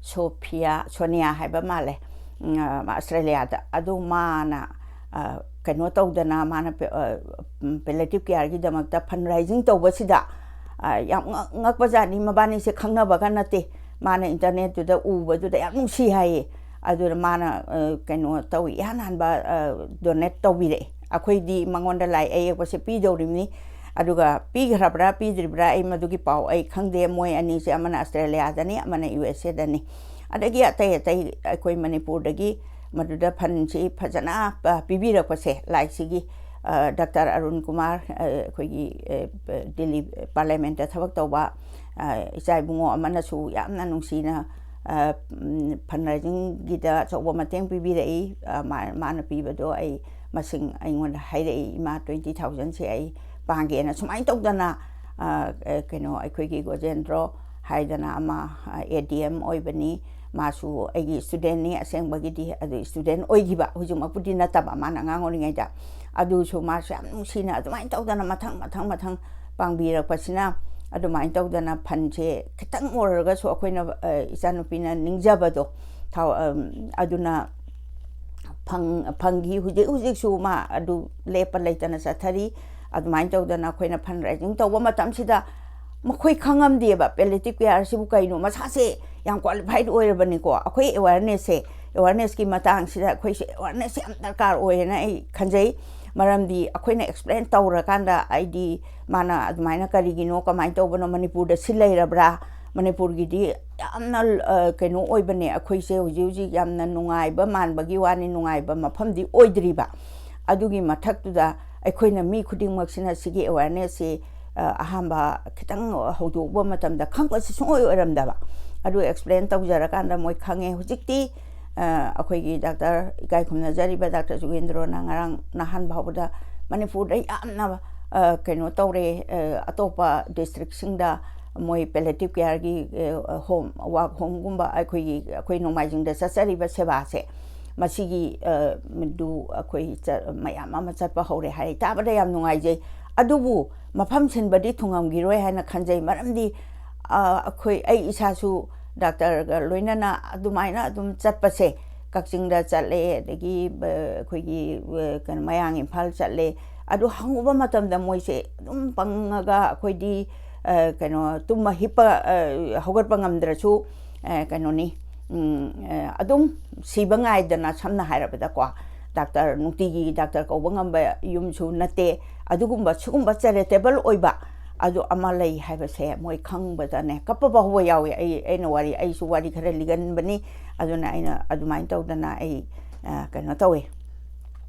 ꯁꯣꯐꯤꯌꯥ, ꯁꯣꯅꯤꯌꯥ ꯍꯥꯏꯕ ꯃꯥꯜꯂꯦ, ꯎꯝ, ꯑ, ꯑꯁꯇ꯭ꯔꯦꯂꯤꯌꯥꯗ꯫ ꯑꯗꯨ ꯃꯥꯅ, ꯑ, ꯀꯩꯅꯣ ꯇꯧꯗꯅ, ꯃꯥꯅ ꯄꯦ-, ꯑ, ꯎꯝ, palliative careꯒꯤꯗꯃꯛꯇ fundraising ꯇꯧꯕꯁꯤꯗ, ꯑ, ꯌꯥꯝ ꯉꯛ-, ꯉꯛꯄꯖꯥꯠꯅꯤ꯫ ꯃꯕꯥꯅꯤꯁꯦ ꯈꯪꯅꯕꯒ ꯅꯠꯇꯦ꯫ ꯃꯥꯅ internetꯇꯨꯗ ꯎꯕꯗꯨꯗ ꯌꯥꯝ ꯅꯨꯡꯁꯤ ꯍꯥꯏꯌꯦ꯫ ꯑꯗꯨꯅ ꯃꯥꯅ, ꯑ, ꯀꯩꯅꯣ ꯇꯧꯏ, ꯏꯍꯥꯟ ꯍꯥꯟꯕ, ꯑ, donate ꯇꯧꯕꯤꯔꯛꯑꯦ꯫ ꯑꯩꯈꯣꯏꯗꯤ ꯃꯉꯣꯟꯗ ꯂꯥꯏ ꯑꯌꯦꯛꯄꯁꯦ ꯄꯤꯗꯧꯔꯤꯕꯅꯤ꯫ ꯑꯗꯨꯒ ꯄꯤꯈ꯭ꯔꯕ꯭ꯔꯥ ꯄꯤꯗ꯭ꯔꯤꯕ꯭ꯔꯥ ꯑꯩ ꯃꯗꯨꯒꯤ ꯄꯥꯎ ꯑꯩ ꯈꯪꯗꯦ꯫ ꯃꯣꯏ ꯑꯅꯤꯁꯦ ꯑꯃꯅ ꯑꯁꯇ꯭ꯔꯦꯂꯤꯌꯥꯗꯅꯤ, ꯑꯃꯅ ꯌꯨ ꯑꯦꯁ ꯑꯦꯗꯅꯤ꯫ ꯑꯗꯒꯤ ꯑꯇꯩ ꯑꯇꯩ ꯑꯩꯈꯣꯏ ꯃꯅꯤꯄꯨꯔꯗꯒꯤ ꯃꯗꯨꯗ ꯐꯟꯁꯤ ꯐꯖꯅ ꯄ-, ꯄꯤꯕꯤꯔꯛꯄꯁꯦ, ꯂꯥꯏꯁꯤꯒꯤ, ꯑ, ꯗꯥꯛꯇꯔ ꯑꯔꯨꯟ ꯀꯨꯃꯥꯔ, ꯑ, ꯑꯩꯈꯣꯏꯒꯤ, ꯑ, ꯄ-, ꯗꯤꯜꯂꯤ ꯄꯥꯔꯂꯤꯌꯥꯃꯦꯟꯠꯇ ꯊꯕꯛ ꯇꯧꯕ, ꯑ, ꯏꯆꯥ ꯏꯕꯨꯡꯉꯣ ꯑꯃꯅꯁꯨ ꯌꯥꯝꯅ ꯅꯨꯡꯁꯤꯅ, ꯑ, ꯎꯝ, ꯐꯟ ꯔꯦꯖꯤꯡꯒꯤꯗ ꯑꯆꯧꯕ ꯃꯇꯦꯡ ꯄꯤꯕꯤꯔꯛꯏ꯫ ꯑ, ꯃꯥ-, ꯃꯥꯅ ꯄꯤꯕꯗꯣ ꯑꯩ ꯃꯁꯤꯡ ꯑꯩꯉꯣꯟꯗ ꯍꯥꯏꯔꯛꯏ, "ꯏꯃꯥ, twenty thousandꯁꯦ ꯑꯩ ꯄꯥꯡꯒꯦꯅ", ꯁꯨꯃꯥꯏꯅ ꯇꯧꯗꯅ, ꯑ, ꯑ, ꯀꯩꯅꯣ, ꯑꯩꯈꯣꯏꯒꯤ ꯒꯣꯖꯦꯟꯗ꯭ꯔꯣ ꯍꯥꯏꯗꯅ ꯑꯃ, ꯑ, ADM ꯑꯣꯏꯕꯅꯤ, ꯃꯥꯁꯨ ꯑꯩꯒꯤ studentꯅꯤ ꯑꯁꯦꯡꯕꯒꯤꯗꯤ, ꯑꯗꯨ student ꯑꯣꯏꯈꯤꯕ, ꯍꯧꯖꯤꯛꯃꯛꯄꯨꯗꯤ ꯅꯠꯇꯕ, ꯃꯥꯅ ꯑꯉꯥꯡ ꯑꯣꯏꯔꯤꯉꯩꯗ꯫ ꯑꯗꯨꯁꯨ ꯃꯥꯁꯨ ꯌꯥꯝ ꯅꯨꯡꯁꯤꯅ ꯑꯗꯨꯃꯥꯏꯅ ꯇꯧꯗꯅ ꯃꯊꯪ, ꯃꯊꯪ, ꯃꯊꯪ ꯄꯥꯡꯕꯤꯔꯛꯄꯁꯤꯅ, ꯑꯗꯨꯃꯥꯏꯅ ꯇꯧꯗꯅ ꯐꯟꯁꯦ ꯈꯤꯇꯪ ꯑꯣꯏꯔꯒꯁꯨ ꯑꯩꯈꯣꯏꯅ, ꯑ, ꯏꯆꯥꯅꯨꯄꯤꯅ ꯅꯤꯡꯖꯕꯗꯣ ꯊꯥꯎ-, ꯑꯝ, ꯑꯗꯨꯅ ꯐꯪ-, ꯐꯪꯈꯤ꯫ ꯍꯧꯖꯤꯛ ꯍꯧꯖꯤꯛꯁꯨ ꯃꯥ ꯑꯗꯨ ꯂꯦꯞꯄ ꯂꯩꯇꯅ ꯆꯠꯊꯔꯤ꯫ ꯑꯗꯨꯃꯥꯏꯅ ꯇꯧꯗꯅ ꯑꯩꯈꯣꯏꯅ fundraising ꯇꯧꯕ ꯃꯇꯝꯁꯤꯗ ꯃꯈꯣꯏ ꯈꯪꯉꯝꯗꯦꯕ palliative careꯁꯤꯕꯨ ꯀꯩꯅꯣ, ꯃꯁꯥꯁꯦ ꯌꯥꯝ qualified ꯑꯣꯏꯔꯕꯅꯤꯀꯣ꯫ ꯑꯩꯈꯣꯏ awarenessꯁꯦ, awarenessꯀꯤ ꯃꯇꯥꯡꯁꯤꯗ ꯑꯩꯈꯣꯏꯁꯦ awarenessꯁꯦ ꯌꯥꯝ ꯗꯔꯀꯥꯔ ꯑꯣꯏꯌꯦꯅ ꯑꯩ ꯈꯟꯖꯩ꯫ ꯃꯔꯝꯗꯤ ꯑꯩꯈꯣꯏꯅ explain ꯇꯧꯔꯀꯥꯟꯗ, ꯑꯩꯗꯤ ꯃꯥꯅ ꯑꯗꯨꯃꯥꯏꯅ ꯀꯔꯤꯒꯤꯅꯣ, ꯀꯃꯥꯏꯅ ꯇꯧꯕꯅꯣ, ꯃꯅꯤꯄꯨꯔꯗ ꯁꯤ ꯂꯩꯔꯕ꯭ꯔꯥ, ꯃꯅꯤꯄꯨꯔꯒꯤꯗꯤ ꯌꯥꯝꯅ, ꯑ, ꯀꯩꯅꯣ ꯑꯣꯏꯕꯅꯦ, ꯑꯩꯈꯣꯏꯁꯦ ꯍꯧꯖꯤꯛ ꯍꯧꯖꯤꯛ ꯌꯥꯝꯅ ꯅꯨꯡꯉꯥꯏꯕ ꯃꯥꯟꯕꯒꯤ ꯋꯥꯅꯤ, ꯅꯨꯡꯉꯥꯏꯕ ꯃꯐꯝꯗꯤ ꯑꯣꯏꯗ꯭ꯔꯤꯕ꯫ ꯑꯗꯨꯒꯤ ꯃꯊꯛꯇꯨꯗ ꯑꯩꯈꯣꯏꯅ ꯃꯤ ꯈꯨꯗꯤꯡꯃꯛꯁꯤꯅ ꯁꯤꯒꯤ awarenessꯁꯤ, ꯑ, ꯑꯍꯥꯟꯕ ꯈꯤꯇꯪ ꯍꯧꯗꯣꯛꯄ ꯃꯇꯝꯗ ꯈꯪꯕꯁꯤ ꯁꯨꯡꯑꯣꯏ ꯑꯣꯏꯔꯝꯗꯕ꯫ ꯑꯗꯨ explain ꯇꯧꯖꯔꯀꯥꯟꯗ ꯃꯣꯏ ꯈꯪꯉꯦ꯫ ꯍꯧꯖꯤꯛꯇꯤ, ꯑ, ꯑꯩꯈꯣꯏꯒꯤ ꯗꯥꯛꯇꯔ, ꯏꯀꯥꯏ ꯈꯨꯝꯅꯖꯔꯤꯕ ꯗꯥꯛꯇꯔ ꯖꯨꯒꯦꯟꯗ꯭ꯔꯣꯅ ꯉꯔꯥꯡ ꯅꯍꯥꯟ ꯐꯥꯎꯕꯗ ꯃꯅꯤꯄꯨꯔꯗ ꯌꯥꯝꯅ, ꯑ, ꯀꯩꯅꯣ ꯇꯧꯔꯦ, ꯑ, ꯑꯇꯣꯞꯄ districtꯁꯤꯡꯗ ꯃꯣꯏ palliative careꯒꯤ, ꯑ, home, work homeꯒꯨꯝꯕ ꯑꯩꯈꯣꯏꯒꯤ, ꯑꯩꯈꯣꯏ ꯅꯣꯡꯃꯥꯏꯖꯤꯡꯗ ꯆꯠꯆꯔꯤꯕ ꯁꯦꯕꯥꯁꯦ, ꯃꯁꯤꯒꯤ, ꯑ, ꯗꯨ ꯑꯩꯈꯣꯏ ꯆ-, ꯃꯌꯥꯝ ꯑꯃ ꯆꯠꯄ ꯍꯧꯔꯦ ꯍꯥꯏ꯫ ꯇꯥꯕꯗ ꯌꯥꯝ ꯅꯨꯡꯉꯥꯏꯖꯩ꯫ ꯑꯗꯨꯕꯨ ꯃꯐꯝ ꯁꯤꯟꯕꯗꯤ ꯊꯨꯡꯉꯝꯈꯤꯔꯣꯏ ꯍꯥꯏꯅ ꯈꯟꯖꯩ꯫ ꯃꯔꯝꯗꯤ, ꯑ, ꯑꯩꯈꯣꯏ, ꯑꯩ ꯏꯁꯥꯁꯨ ꯗꯥꯛꯇꯔꯒ ꯂꯣꯏꯅꯅ ꯑꯗꯨꯃꯥꯏꯅ ꯑꯗꯨꯝ ꯆꯠꯄꯁꯦ, ꯀꯛꯆꯤꯡꯗ ꯆꯠꯂꯦ, ꯑꯗꯒꯤ, ꯑ, ꯑꯩꯈꯣꯏꯒꯤ, ꯑ, ꯀꯩꯅꯣ, ꯃꯌꯥꯡ ꯏꯝꯐꯥꯜ ꯆꯠꯂꯦ꯫ ꯑꯗꯨ ꯍꯪꯉꯨꯕ ꯃꯇꯝꯗ ꯃꯣꯏꯁꯦ ꯑꯗꯨꯝ ꯄꯪꯉꯒ ꯑꯩꯈꯣꯏꯗꯤ, ꯑ, ꯀꯩꯅꯣ, ꯇꯨꯝꯃ ꯍꯤꯞꯄ, ꯑ, ꯍꯧꯒꯠꯄ ꯉꯝꯗ꯭ꯔꯁꯨ, ꯑ, ꯀꯩꯅꯣꯅꯤ, ꯎꯝ, ꯑ, ꯑꯗꯨꯝ ꯁꯤꯕ ꯉꯥꯏꯗꯅ, ꯁꯝꯅ ꯍꯥꯏꯔꯕꯗꯀꯣ, ꯗꯥꯛꯇꯔ, ꯅꯨꯡꯇꯤꯒꯤ ꯗꯥꯛꯇꯔ ꯀꯧꯕ ꯉꯝꯕ ꯌꯨꯝꯁꯨ ꯅꯠꯇꯦ꯫ ꯑꯗꯨꯒꯨꯝꯕ, ꯁꯤꯒꯨꯝꯕ charitable ꯑꯣꯏꯕ, ꯑꯗꯨ ꯑꯃ ꯂꯩ ꯍꯥꯏꯕꯁꯦ ꯃꯣꯏ ꯈꯪꯕꯗꯅꯦ ꯀꯞꯄꯕ ꯍꯧꯕ ꯌꯥꯎꯋꯤ꯫ ꯑꯩ ꯑꯩꯅ ꯋꯥꯔꯤ, ꯑꯩꯁꯨ ꯋꯥꯔꯤ ꯈꯔ ꯂꯤꯒꯟꯕꯅꯤ꯫ ꯑꯗꯨꯅ ꯑꯩꯅ ꯑꯗꯨꯃꯥꯏꯅ ꯇꯧꯗꯅ ꯑꯩ, ꯑ, ꯀꯩꯅꯣ ꯇꯧꯋꯦ꯫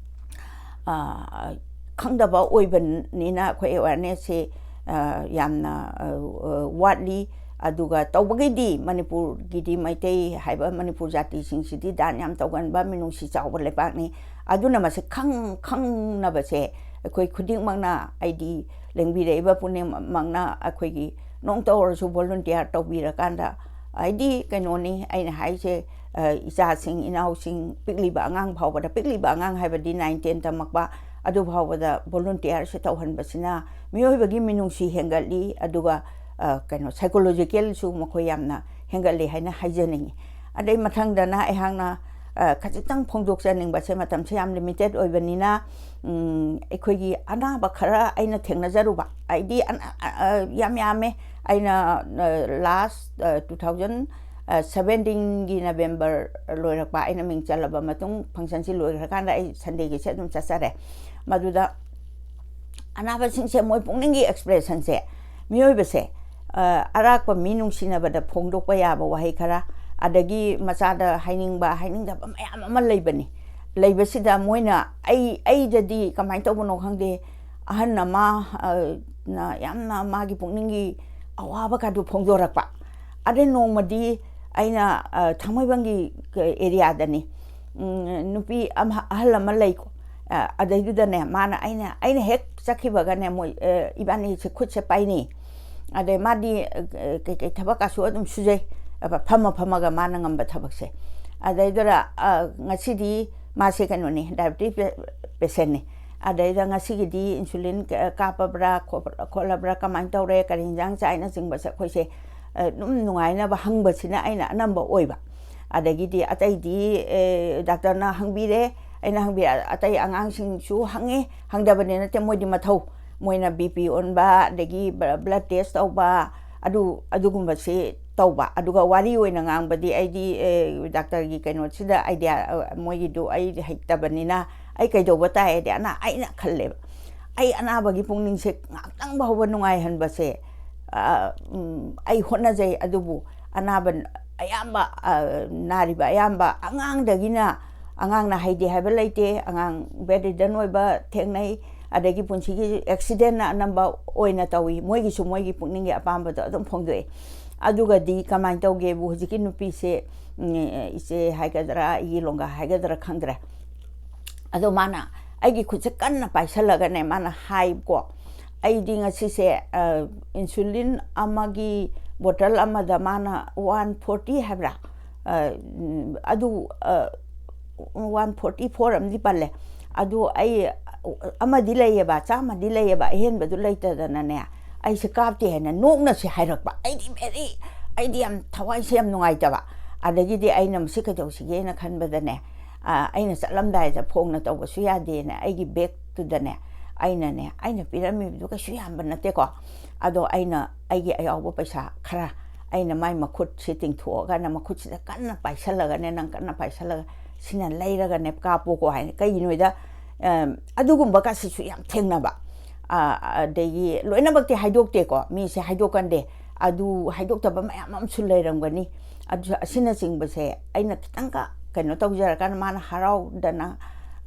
ꯑ, ꯈꯪꯗꯕ ꯑꯣꯏꯕꯅꯤꯅ ꯑꯩꯈꯣꯏ awareness ꯁꯦ, ꯑ, ꯌꯥꯝꯅ, ꯑ, ꯑ, ꯋꯥꯠꯂꯤ꯫ ꯑꯗꯨꯒ ꯇꯧꯕꯒꯤꯗꯤ ꯃꯅꯤꯄꯨꯔꯒꯤꯗꯤ ꯃꯩꯇꯩ ꯍꯥꯏꯕ ꯃꯅꯤꯄꯨꯔ ꯖꯥꯇꯤꯁꯤꯡꯁꯤꯗꯤ ꯗꯥꯟ ꯌꯥꯝ ꯇꯧꯒꯟꯕ, ꯃꯤꯅꯨꯡꯁꯤ ꯆꯥꯎꯕ ꯂꯩꯕꯥꯛꯅꯤ꯫ ꯑꯗꯨꯅ ꯃꯁꯤ ꯈꯪ-, ꯈꯪꯅꯕꯁꯦ ꯑꯩꯈꯣꯏ ꯈꯨꯗꯤꯡꯃꯛꯅ, ꯑꯩꯗꯤ ꯂꯦꯡꯕꯤꯔꯛꯏꯕ ꯄꯨꯝꯅꯃꯛꯅ ꯑꯩꯈꯣꯏꯒꯤ ꯅꯣꯡꯇ ꯑꯣꯏꯔꯁꯨ volunteer ꯇꯧꯕꯤꯔꯀꯥꯟꯗ, ꯍꯥꯏꯗꯤ ꯀꯩꯅꯣꯅꯤ ꯑꯩꯅ ꯍꯥꯏꯁꯦ, ꯑ, ꯏꯆꯥꯁꯤꯡ, ꯏꯅꯥꯎꯁꯤꯡ, ꯄꯤꯛꯂꯤꯕ ꯑꯉꯥꯡ ꯐꯥꯎꯕꯗ, ꯄꯤꯛꯂꯤꯕ ꯑꯉꯥꯡ ꯍꯥꯏꯕꯗꯤ nine ten ꯇꯝꯃꯛꯄ, ꯑꯗꯨ ꯐꯥꯎꯕꯗ volunteer ꯁꯦ ꯇꯧꯍꯟꯕꯁꯤꯅ ꯃꯤꯑꯣꯏꯕꯒꯤ ꯃꯤꯅꯨꯡꯁꯤ ꯍꯦꯟꯒꯠꯂꯤ, ꯑꯗꯨꯒ, ꯑ, ꯀꯩꯅꯣ, psychological ꯁꯨ ꯃꯈꯣꯏ ꯌꯥꯝꯅ ꯍꯦꯟꯒꯠꯂꯤ ꯍꯥꯏꯅ ꯍꯥꯏꯖꯅꯤꯡꯉꯤ꯫ ꯑꯗꯩ ꯃꯊꯪꯗꯅ ꯑꯩꯍꯥꯛꯅ, ꯑ, ꯈꯖꯤꯛꯇꯪ ꯐꯣꯡꯗꯣꯛꯆꯅꯤꯡꯕꯁꯦ, ꯃꯇꯝꯁꯦ ꯌꯥꯝ limited ꯑꯣꯏꯕꯅꯤꯅ, ꯎꯝ, ꯑꯩꯈꯣꯏꯒꯤ ꯑꯅꯥꯕ ꯈꯔ ꯑꯩꯅ ꯊꯦꯡꯅꯖꯔꯨꯕ, ꯍꯥꯏꯗꯤ ꯑꯅ-, ꯑ, ꯑ, ꯌꯥꯝ ꯌꯥꯝꯃꯦ꯫ ꯑꯩꯅ, ꯑ, last, ꯑ, two thousand seventeen ꯒꯤ November ꯂꯣꯏꯔꯛꯄ, ꯑꯩꯅ ꯃꯤꯡ ꯆꯜꯂꯕ ꯃꯇꯨꯡ, function ꯁꯤ ꯂꯣꯏꯈ꯭ꯔꯀꯥꯟꯗ ꯑꯩ Sunday ꯒꯤꯁꯦ ꯑꯗꯨꯝ ꯆꯠꯆꯔꯦ꯫ ꯃꯗꯨꯗ ꯑꯅꯥꯕꯁꯤꯡꯁꯦ ꯃꯣꯏ ꯄꯨꯛꯅꯤꯡꯒꯤ expression ꯁꯦ, ꯃꯤꯑꯣꯏꯕꯁꯦ, ꯑ, ꯑꯔꯥꯛꯄ ꯃꯤ ꯅꯨꯡꯁꯤꯅꯕꯗ ꯐꯣꯡꯗꯣꯛꯄ ꯌꯥꯕ ꯋꯥꯍꯩ ꯈꯔ, ꯑꯗꯒꯤ ꯃꯆꯥꯗ ꯍꯥꯏꯅꯤꯡꯕ, ꯍꯥꯏꯅꯤꯡꯗꯕ ꯃꯌꯥꯝ ꯑꯃ ꯂꯩꯕꯅꯤ꯫ ꯂꯩꯕꯁꯤꯗ ꯃꯣꯏꯅ ꯑꯩ, ꯑꯩꯗꯗꯤ ꯀꯃꯥꯏꯅ ꯇꯧꯕꯅꯣ ꯈꯪꯗꯦ, ꯑꯍꯟ ꯑꯃ, ꯑ, ꯅ ꯌꯥꯝꯅ ꯃꯥꯒꯤ ꯄꯨꯛꯅꯤꯡꯒꯤ ꯑꯋꯥꯕꯒꯗꯨ ꯐꯣꯡꯗꯣꯔꯛꯄ꯫ ꯑꯗꯩ ꯅꯣꯡꯃꯗꯤ ꯑꯩꯅ, ꯑ, ꯊꯥꯡꯃꯩꯕꯟꯒꯤ ꯀ-, area ꯗꯅꯤ, ꯎꯝ, ꯅꯨꯄꯤ ꯑꯃ, ꯑꯍꯜ ꯑꯃ ꯂꯩꯀꯣ꯫ ꯑ, ꯑꯗꯩꯗꯨꯗꯅꯦ, ꯃꯥꯅ, ꯑꯩꯅ, ꯑꯩꯅ ꯍꯦꯛ ꯆꯠꯈꯤꯕꯒꯅꯦ, ꯃꯣꯏ, ꯑ, ꯏꯕꯥꯅꯤꯁꯦ ꯈꯨꯠꯁꯦ ꯄꯥꯏꯅꯩ꯫ ꯑꯗꯩ ꯃꯥꯗꯤ, ꯑ, ꯀꯩꯀꯩ ꯊꯕꯛꯀꯁꯨ ꯑꯗꯨꯝ ꯁꯨꯖꯩ꯫ ꯑ, ꯐꯝꯃ ꯐꯝꯃꯒ ꯃꯥꯅ ꯉꯝꯕ ꯊꯕꯛꯁꯦ꯫ ꯑꯗꯩꯗꯨꯗ, ꯑ, ꯉꯁꯤꯗꯤ ꯃꯥꯁꯦ ꯀꯩꯅꯣꯅꯤ, diabetes ꯄꯦ-, patient ꯅꯤ꯫ ꯑꯗꯩꯗ ꯉꯁꯤꯒꯤꯗꯤ insulin ꯀ-, ꯀꯥꯞꯄꯕ꯭ꯔꯥ, ꯈꯣꯠ-, ꯈꯣꯠꯂꯕ꯭ꯔꯥ, ꯀꯃꯥꯏꯅ ꯇꯧꯔꯦ, ꯀꯔꯤ ꯍꯤꯟꯖꯥꯡ ꯆꯥꯏꯅꯆꯤꯡꯕꯁꯦ ꯑꯩꯈꯣꯏꯁꯦ, ꯑ, ꯑꯗꯨꯝ ꯅꯨꯡꯉꯥꯏꯅꯕ ꯍꯪꯕꯁꯤꯅ ꯑꯩꯅ ꯑꯅꯝꯕ ꯑꯣꯏꯕ꯫ ꯑꯗꯒꯤꯗꯤ ꯑꯇꯩꯗꯤ, ꯑꯦ, doctor ꯅ ꯍꯪꯕꯤꯔꯦ, ꯑꯩꯅ ꯍꯪꯕꯤꯔꯦ, ꯑꯇꯩ ꯑꯉꯥꯡꯁꯤꯡꯁꯨ ꯍꯪꯉꯦ, ꯍꯪꯗꯕꯅꯤ ꯅꯠꯇꯦ, ꯃꯣꯏꯗꯤ ꯃꯊꯧ, ꯃꯣꯏꯅ B P ꯑꯣꯟꯕ, ꯑꯗꯒꯤ ꯕ-, blood test ꯇꯧꯕ, ꯑꯗꯨ, ꯑꯗꯨꯒꯨꯝꯕꯁꯤ ꯇꯧꯕ꯫ ꯑꯗꯨꯒ ꯋꯥꯔꯤ ꯑꯣꯏꯅ ꯉꯥꯡꯕꯗꯤ ꯑꯩꯗꯤ, ꯑꯦ, doctor ꯒꯤ ꯀꯩꯅꯣꯁꯤꯗ idea, ꯑ, ꯃꯣꯏꯒꯤꯗꯨ ꯑꯩ ꯍꯩꯇꯕꯅꯤꯅ ꯑꯩ ꯀꯩꯗꯧꯕ ꯇꯥꯏ ꯍꯥꯏꯗꯤ ꯑꯅ-, ꯑꯩꯅ ꯈꯜꯂꯦꯕ꯫ ꯑꯩ ꯑꯅꯥꯕꯒꯤ ꯄꯨꯛꯅꯤꯡꯁꯦ ꯉꯥꯛꯇꯪ ꯐꯥꯎꯕ ꯅꯨꯡꯉꯥꯏꯍꯟꯕꯁꯦ, ꯑ, ꯎꯝ, ꯑꯩ ꯍꯣꯠꯅꯖꯩ꯫ ꯑꯗꯨꯕꯨ ꯑꯅꯥꯕ ꯑꯌꯥꯝꯕ, ꯑ, ꯅꯥꯔꯤꯕ ꯑꯌꯥꯝꯕ ꯑꯉꯥꯡꯗꯒꯤꯅ, ꯑꯉꯥꯡꯅ ꯍꯩꯗꯦ ꯍꯥꯏꯕ ꯂꯩꯇꯦ, ꯑꯉꯥꯡ bedridden ꯑꯣꯏꯕ ꯊꯦꯡꯅꯩ, ꯑꯗꯒꯤ ꯄꯨꯟꯁꯤꯒꯤ accidentꯅ ꯑꯅꯝꯕ ꯑꯣꯏꯅ ꯇꯧꯏ꯫ ꯃꯣꯏꯒꯤꯁꯨ ꯃꯣꯏꯒꯤ ꯄꯨꯛꯅꯤꯡꯒꯤ ꯑꯄꯥꯝꯕꯗꯣ ꯑꯗꯨꯝ ꯐꯣꯡꯗꯣꯛꯑꯦ꯫ ꯑꯗꯨꯒꯗꯤ ꯀꯃꯥꯏꯅ ꯇꯧꯒꯦꯕꯨ, ꯍꯧꯖꯤꯛꯀꯤ ꯅꯨꯄꯤꯁꯦ, ꯎꯝ, ꯏꯆꯦ ꯍꯥꯏꯒꯗ꯭ꯔꯥ, ꯑꯩꯒꯤ ꯂꯣꯡꯒꯥ ꯍꯥꯏꯒꯗ꯭ꯔꯥ ꯈꯪꯗ꯭ꯔꯦ, ꯑꯗꯣ ꯃꯥꯅ ꯑꯩꯒꯤ ꯈꯨꯠꯁꯦ ꯀꯟꯅ ꯄꯥꯏꯁꯜꯂꯒꯅꯦ ꯃꯥꯅ ꯍꯥꯏꯀꯣ, "ꯑꯩꯗꯤ ꯉꯁꯤꯁꯦ, ꯑ, insulin ꯑꯃꯒꯤ bottle ꯑꯃꯗ ꯃꯥꯅ one forty ꯍꯥꯏꯕ꯭ꯔꯥ, ꯑ, ꯎꯝ, ꯑꯗꯨ, ꯑ, one forty four ꯑꯃꯗꯤ ꯄꯜꯂꯦ꯫ ꯑꯗꯨ ꯑꯩ ꯑꯃꯗꯤ ꯂꯩꯌꯦꯕ, ꯆꯥꯝꯃꯗꯤ ꯂꯩꯌꯦꯕ, ꯑꯍꯦꯟꯕꯗꯨ ꯂꯩꯇꯗꯅꯅꯦ, ꯑꯩꯁꯦ ꯀꯥꯞꯇꯦ" ꯍꯥꯏꯅ ꯅꯣꯛꯅꯁꯦ ꯍꯥꯏꯔꯛꯄ꯫ ꯑꯩꯗꯤ very, ꯑꯩꯗꯤ ꯌꯥꯝ ꯊꯋꯥꯏꯁꯦ ꯌꯥꯝ ꯅꯨꯡꯉꯥꯏꯇꯕ꯫ ꯑꯗꯒꯤꯗꯤ ꯑꯩꯅ ꯃꯁꯤ ꯀꯩꯗꯧꯁꯤꯒꯦꯅ ꯈꯟꯕꯗꯅꯦ, ꯑ, ꯑꯩꯅ ꯆꯠꯂꯝꯗꯥꯏꯗ ꯐꯣꯟꯅ ꯇꯧꯕꯁꯨ ꯌꯥꯗꯦꯅ ꯑꯩꯒꯤ bagꯇꯨꯗꯅꯦ ꯑꯩꯅꯅꯦ, ꯑꯩꯅ ꯄꯤꯔꯝꯃꯤꯕꯗꯨ ꯀꯩꯁꯨ ꯌꯥꯝꯕ ꯅꯠꯇꯦꯀꯣ, ꯑꯗꯣ ꯑꯩꯅ ꯑꯩꯒꯤ ꯑꯌꯥꯎꯕ ꯄꯩꯁꯥ ꯈꯔ ꯑꯩꯅ ꯃꯥꯏ ꯃꯈꯨꯠꯁꯤ ꯇꯤꯡꯊꯣꯛꯑꯒꯅ, ꯃꯈꯨꯠꯁꯤꯗ ꯀꯟꯅ ꯄꯥꯏꯁꯜꯂꯒꯅꯦ, "ꯅꯪ ꯀꯟꯅ ꯄꯥꯏꯁꯜꯂꯒ ꯁꯤꯅ ꯂꯩꯔꯒꯅꯦ ꯀꯥꯞꯄꯣꯀꯣ" ꯍꯥꯏꯅ꯫ ꯀꯩꯒꯤꯅꯣꯗ, ꯑꯝ, ꯑꯗꯨꯒꯨꯝꯕ ꯀꯥꯁꯤꯁꯨ ꯌꯥꯝ ꯊꯦꯡꯅꯕ꯫ ꯑ, ꯑꯗꯒꯤ ꯂꯣꯏꯅꯃꯛꯇꯤ ꯍꯥꯏꯗꯣꯛꯇꯦꯀꯣ, ꯃꯤꯁꯦ ꯍꯥꯏꯗꯣꯛꯀꯟꯗꯦ꯫ ꯑꯗꯨ ꯍꯥꯏꯗꯣꯛꯇꯕ ꯃꯌꯥꯝ ꯑꯃꯁꯨ ꯂꯩꯔꯝꯒꯅꯤ꯫ ꯑꯗꯨ ꯑꯁꯤꯅꯆꯤꯡꯕꯁꯦ ꯑꯩꯅ ꯈꯤꯇꯪꯒ ꯀꯩꯅꯣ ꯇꯧꯖꯔꯀꯥꯟꯗ ꯃꯥꯅ ꯍꯔꯥꯎꯗꯅ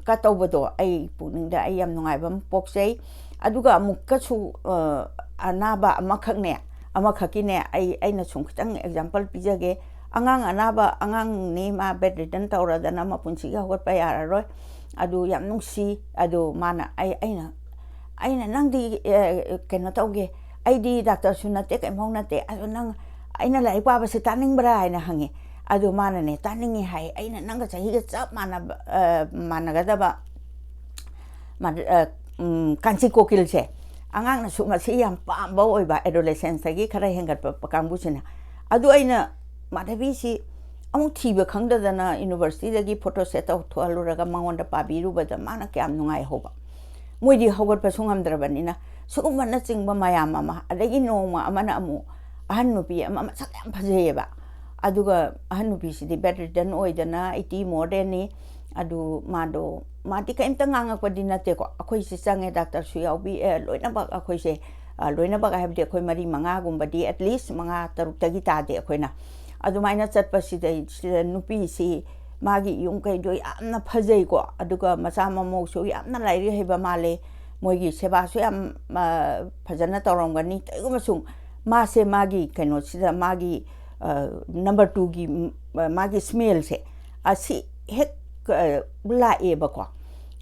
ꯀ ꯇꯧꯕꯗꯣ ꯑꯩ ꯄꯨꯛꯅꯤꯡꯗ ꯑꯩ ꯌꯥꯝ ꯅꯨꯡꯉꯥꯏꯕ ꯑꯃ ꯄꯣꯛꯆꯩ꯫ ꯑꯗꯨꯒ ꯑꯃꯨꯛꯀꯁꯨ, ꯑ, ꯑꯅꯥꯕ ꯑꯃꯈꯛꯅꯦ, ꯑꯃꯈꯛꯀꯤꯅꯦ, ꯑꯩ, ꯑꯩꯅ ꯁꯨꯝ ꯈꯤꯇꯪ example ꯄꯤꯖꯒꯦ꯫ ꯑꯉꯥꯡ ꯑꯅꯥꯕ ꯑꯉꯥꯡꯅꯤ, ꯃꯥ bedridden ꯇꯧꯔꯗꯅ ꯃꯄꯨꯟꯁꯤꯒꯤ ꯍꯧꯒꯠꯄ ꯌꯥꯔꯔꯣꯏ꯫ ꯑꯗꯨ ꯌꯥꯝ ꯅꯨꯡꯁꯤ꯫ ꯑꯗꯨ ꯃꯥꯅ, ꯑꯩ, ꯑꯩꯅ, ꯑꯩꯅ, "ꯅꯪꯗꯤ, ꯑꯦ, ꯀꯩꯅꯣ ꯇꯧꯒꯦ, ꯑꯩꯗꯤ doctorꯁꯨ ꯅꯠꯇꯦ, ꯀꯩꯝꯐꯥꯎ ꯅꯠꯇꯦ, ꯑꯗꯣ ꯅꯪ ꯑꯩꯅ ꯂꯥꯏꯔꯤꯛ ꯄꯥꯕꯁꯦ ꯇꯥꯅꯤꯡꯕ꯭ꯔꯥ?" ꯍꯥꯏꯅ ꯍꯪꯉꯦ꯫ ꯑꯗꯨ ꯃꯥꯅꯅꯦ, "ꯇꯥꯅꯤꯡꯉꯤ" ꯍꯥꯏ꯫ ꯑꯩꯅ ꯅꯪꯒ ꯆꯍꯤꯒ ꯆꯞ ꯃꯥꯟꯅꯕ, ꯑ, ꯃꯥꯟꯅꯒꯗꯕ ꯃꯥꯗ-, ꯑ, ꯎꯝ, ꯀꯥꯟꯆꯤ ꯀꯣꯀꯤꯜꯁꯦ, ꯑꯉꯥꯡꯅꯁꯨ ꯃꯁꯤ ꯌꯥꯝ ꯄꯥꯝꯕ ꯑꯣꯏꯕ, adolescenceꯇꯒꯤ ꯈꯔ ꯍꯦꯟꯒꯠꯄ ꯀꯥꯡꯕꯨꯁꯤꯅ꯫ ꯑꯗꯨ ꯑꯩꯅ ꯃꯥꯙꯕꯤꯁꯤ ꯑꯃꯨꯛ ꯊꯤꯕ ꯈꯪꯗꯗꯅ universityꯗꯒꯤ photo set ꯇꯧꯊꯣꯛꯍꯜꯂꯨꯔꯒ ꯃꯉꯣꯟꯗ ꯄꯥꯕꯤꯔꯨꯕꯗ ꯃꯥꯅ ꯀꯌꯥꯝ ꯅꯨꯡꯉꯥꯏꯍꯧꯕ꯫ ꯃꯣꯏꯗꯤ ꯍꯧꯒꯠꯄꯁꯨ ꯉꯝꯗ꯭ꯔꯕꯅꯤꯅ꯫ ꯁꯤꯒꯨꯝꯕꯅꯆꯤꯡꯕ ꯃꯌꯥꯝ ꯑꯃ, ꯑꯗꯒꯤ ꯅꯣꯡꯃ ꯑꯃꯅ ꯑꯃꯨꯛ ꯑꯍꯟ ꯅꯨꯄꯤ ꯑꯃ ꯃꯁꯛ ꯌꯥꯝ ꯐꯖꯩꯌꯦꯕ, ꯑꯗꯨꯒ ꯑꯍꯟ ꯅꯨꯄꯤꯁꯤꯗꯤ bedridden ꯑꯣꯏꯗꯅ eighty more thanꯅꯤ꯫ ꯑꯗꯨ ꯃꯥꯗꯣ ꯃꯥꯗꯤ ꯀꯔꯤꯝꯇ ꯉꯥꯡꯉꯛꯄꯗꯤ ꯅꯠꯇꯦꯀꯣ꯫ ꯑꯩꯈꯣꯏꯁꯦ ꯆꯪꯉꯦ, ꯗꯥꯛꯇꯔꯁꯨ ꯌꯥꯎꯕꯤ, ꯑꯦ, ꯂꯣꯏꯅꯃꯛ ꯑꯩꯈꯣꯏꯁꯦ, ꯑ, ꯂꯣꯏꯅꯃꯛ ꯍꯥꯏꯕꯗꯤ ꯑꯩꯈꯣꯏ ꯃꯔꯤ ꯃꯉꯥꯒꯨꯝꯕꯗꯤ, at least ꯃꯉꯥ ꯇꯔꯨꯛꯇꯒꯤ ꯇꯥꯗꯦ ꯑꯩꯈꯣꯏꯅ꯫ ꯑꯗꯨꯃꯥꯏꯅ ꯆꯠꯄꯁꯤꯗꯩꯁꯤꯗ ꯅꯨꯄꯤꯁꯤ ꯃꯥꯒꯤ ꯌꯨꯝ ꯀꯩꯗꯣ ꯌꯥꯝꯅ ꯐꯖꯩꯀꯣ, ꯑꯗꯨꯒ ꯃꯆꯥ ꯃꯃꯧꯁꯨ ꯌꯥꯝꯅ ꯂꯥꯏꯔꯤꯛ ꯍꯩꯕ ꯃꯥꯜꯂꯦ, ꯃꯣꯏꯒꯤ ꯁꯦꯕꯥꯁꯨ ꯌꯥꯝ, ꯑ, ꯐꯖꯅ ꯇꯧꯔꯝꯒꯅꯤ꯫ ꯀꯩꯒꯨꯝꯕ ꯁꯨꯝ ꯃꯥꯁꯦ ꯃꯥꯒꯤ ꯀꯩꯅꯣꯁꯤꯗ ꯃꯥꯒꯤ, ꯑ, number twoꯒꯤ, ꯎꯝ, ꯑ, ꯃꯥꯒꯤ smellꯁꯦ ꯑꯁꯤ ꯍꯦꯛ, ꯑ, ꯂꯥꯛꯑꯦꯕꯀꯣ꯫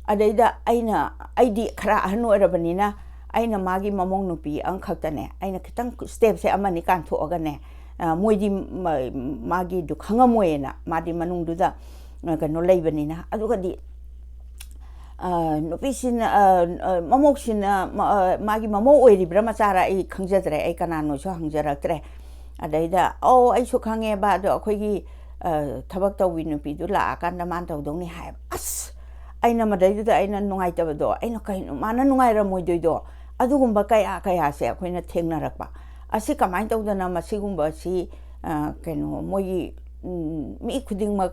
ꯑꯗꯩꯗ ꯑꯩꯅ, ꯑꯩꯗꯤ ꯈꯔ ꯑꯍꯟ ꯑꯣꯏꯔꯕꯅꯤꯅ, ꯑꯩꯅ ꯃꯥꯒꯤ ꯃꯃꯧ ꯅꯨꯄꯤ ꯑꯃꯈꯛꯇꯅꯦ, ꯑꯩꯅ ꯈꯤꯇꯪ stepꯁꯦ ꯑꯃꯅꯤ ꯀꯥꯟꯊꯣꯛꯑꯒꯅꯦ, ꯑ, ꯃꯣꯏꯗꯤ ꯃ-, ꯃꯥꯒꯤꯗꯨ ꯈꯪꯉꯝꯃꯣꯏꯅ, ꯃꯥꯗꯤ ꯃꯅꯨꯡꯗꯨꯗ, ꯑ, ꯀꯩꯅꯣ ꯂꯩꯕꯅꯤꯅ꯫ ꯑꯗꯨꯒꯗꯤ, ꯑ, ꯅꯨꯄꯤꯁꯤꯅ, ꯑ, ꯑ, ꯃꯃꯧꯁꯤꯅ, ꯃ-, ꯑ, ꯃꯥꯒꯤ ꯃꯃꯧ ꯑꯣꯏꯔꯤꯕ꯭ꯔꯥ ꯃꯆꯥꯔ ꯑꯩ ꯈꯪꯖꯗ꯭ꯔꯦ, ꯑꯩ ꯀꯅꯥꯅꯣꯁꯨ ꯍꯪꯖꯔꯛꯇ꯭ꯔꯦ꯫ ꯑꯗꯩꯗ, "ꯑꯧ, ꯑꯩꯁꯨ ꯈꯪꯉꯦꯕ, ꯑꯗꯣ ꯑꯩꯈꯣꯏꯒꯤ, ꯑ, ꯊꯕꯛ ꯇꯧꯕꯤ ꯅꯨꯄꯤꯗꯨ ꯂꯥꯛꯑꯀꯥꯟꯗ ꯃꯥꯅ ꯇꯧꯗꯧꯅꯤ" ꯍꯥꯏꯕ꯫ ꯑꯁ! ꯑꯩꯅ ꯃꯗꯩꯗꯨꯗ ꯑꯩꯅ ꯅꯨꯡꯉꯥꯏꯇꯕꯗꯣ, ꯑꯩꯅ, "ꯀꯩꯅꯣ ꯃꯥꯅ ꯅꯨꯡꯉꯥꯏꯔꯝꯃꯣꯏꯗꯣꯏꯗꯣ?" ꯑꯗꯨꯒꯨꯝꯕ ꯀꯌꯥ ꯀꯌꯥꯁꯦ ꯑꯩꯈꯣꯏꯅ ꯊꯦꯡꯅꯔꯛꯄ꯫ ꯑꯁꯤ ꯀꯃꯥꯏꯅ ꯇꯧꯗꯅ ꯃꯁꯤꯒꯨꯝꯕꯁꯤ, ꯑ, ꯀꯩꯅꯣ, ꯃꯣꯏꯒꯤ, ꯎꯝ, ꯃꯤ ꯈꯨꯗꯤꯡꯃꯛ,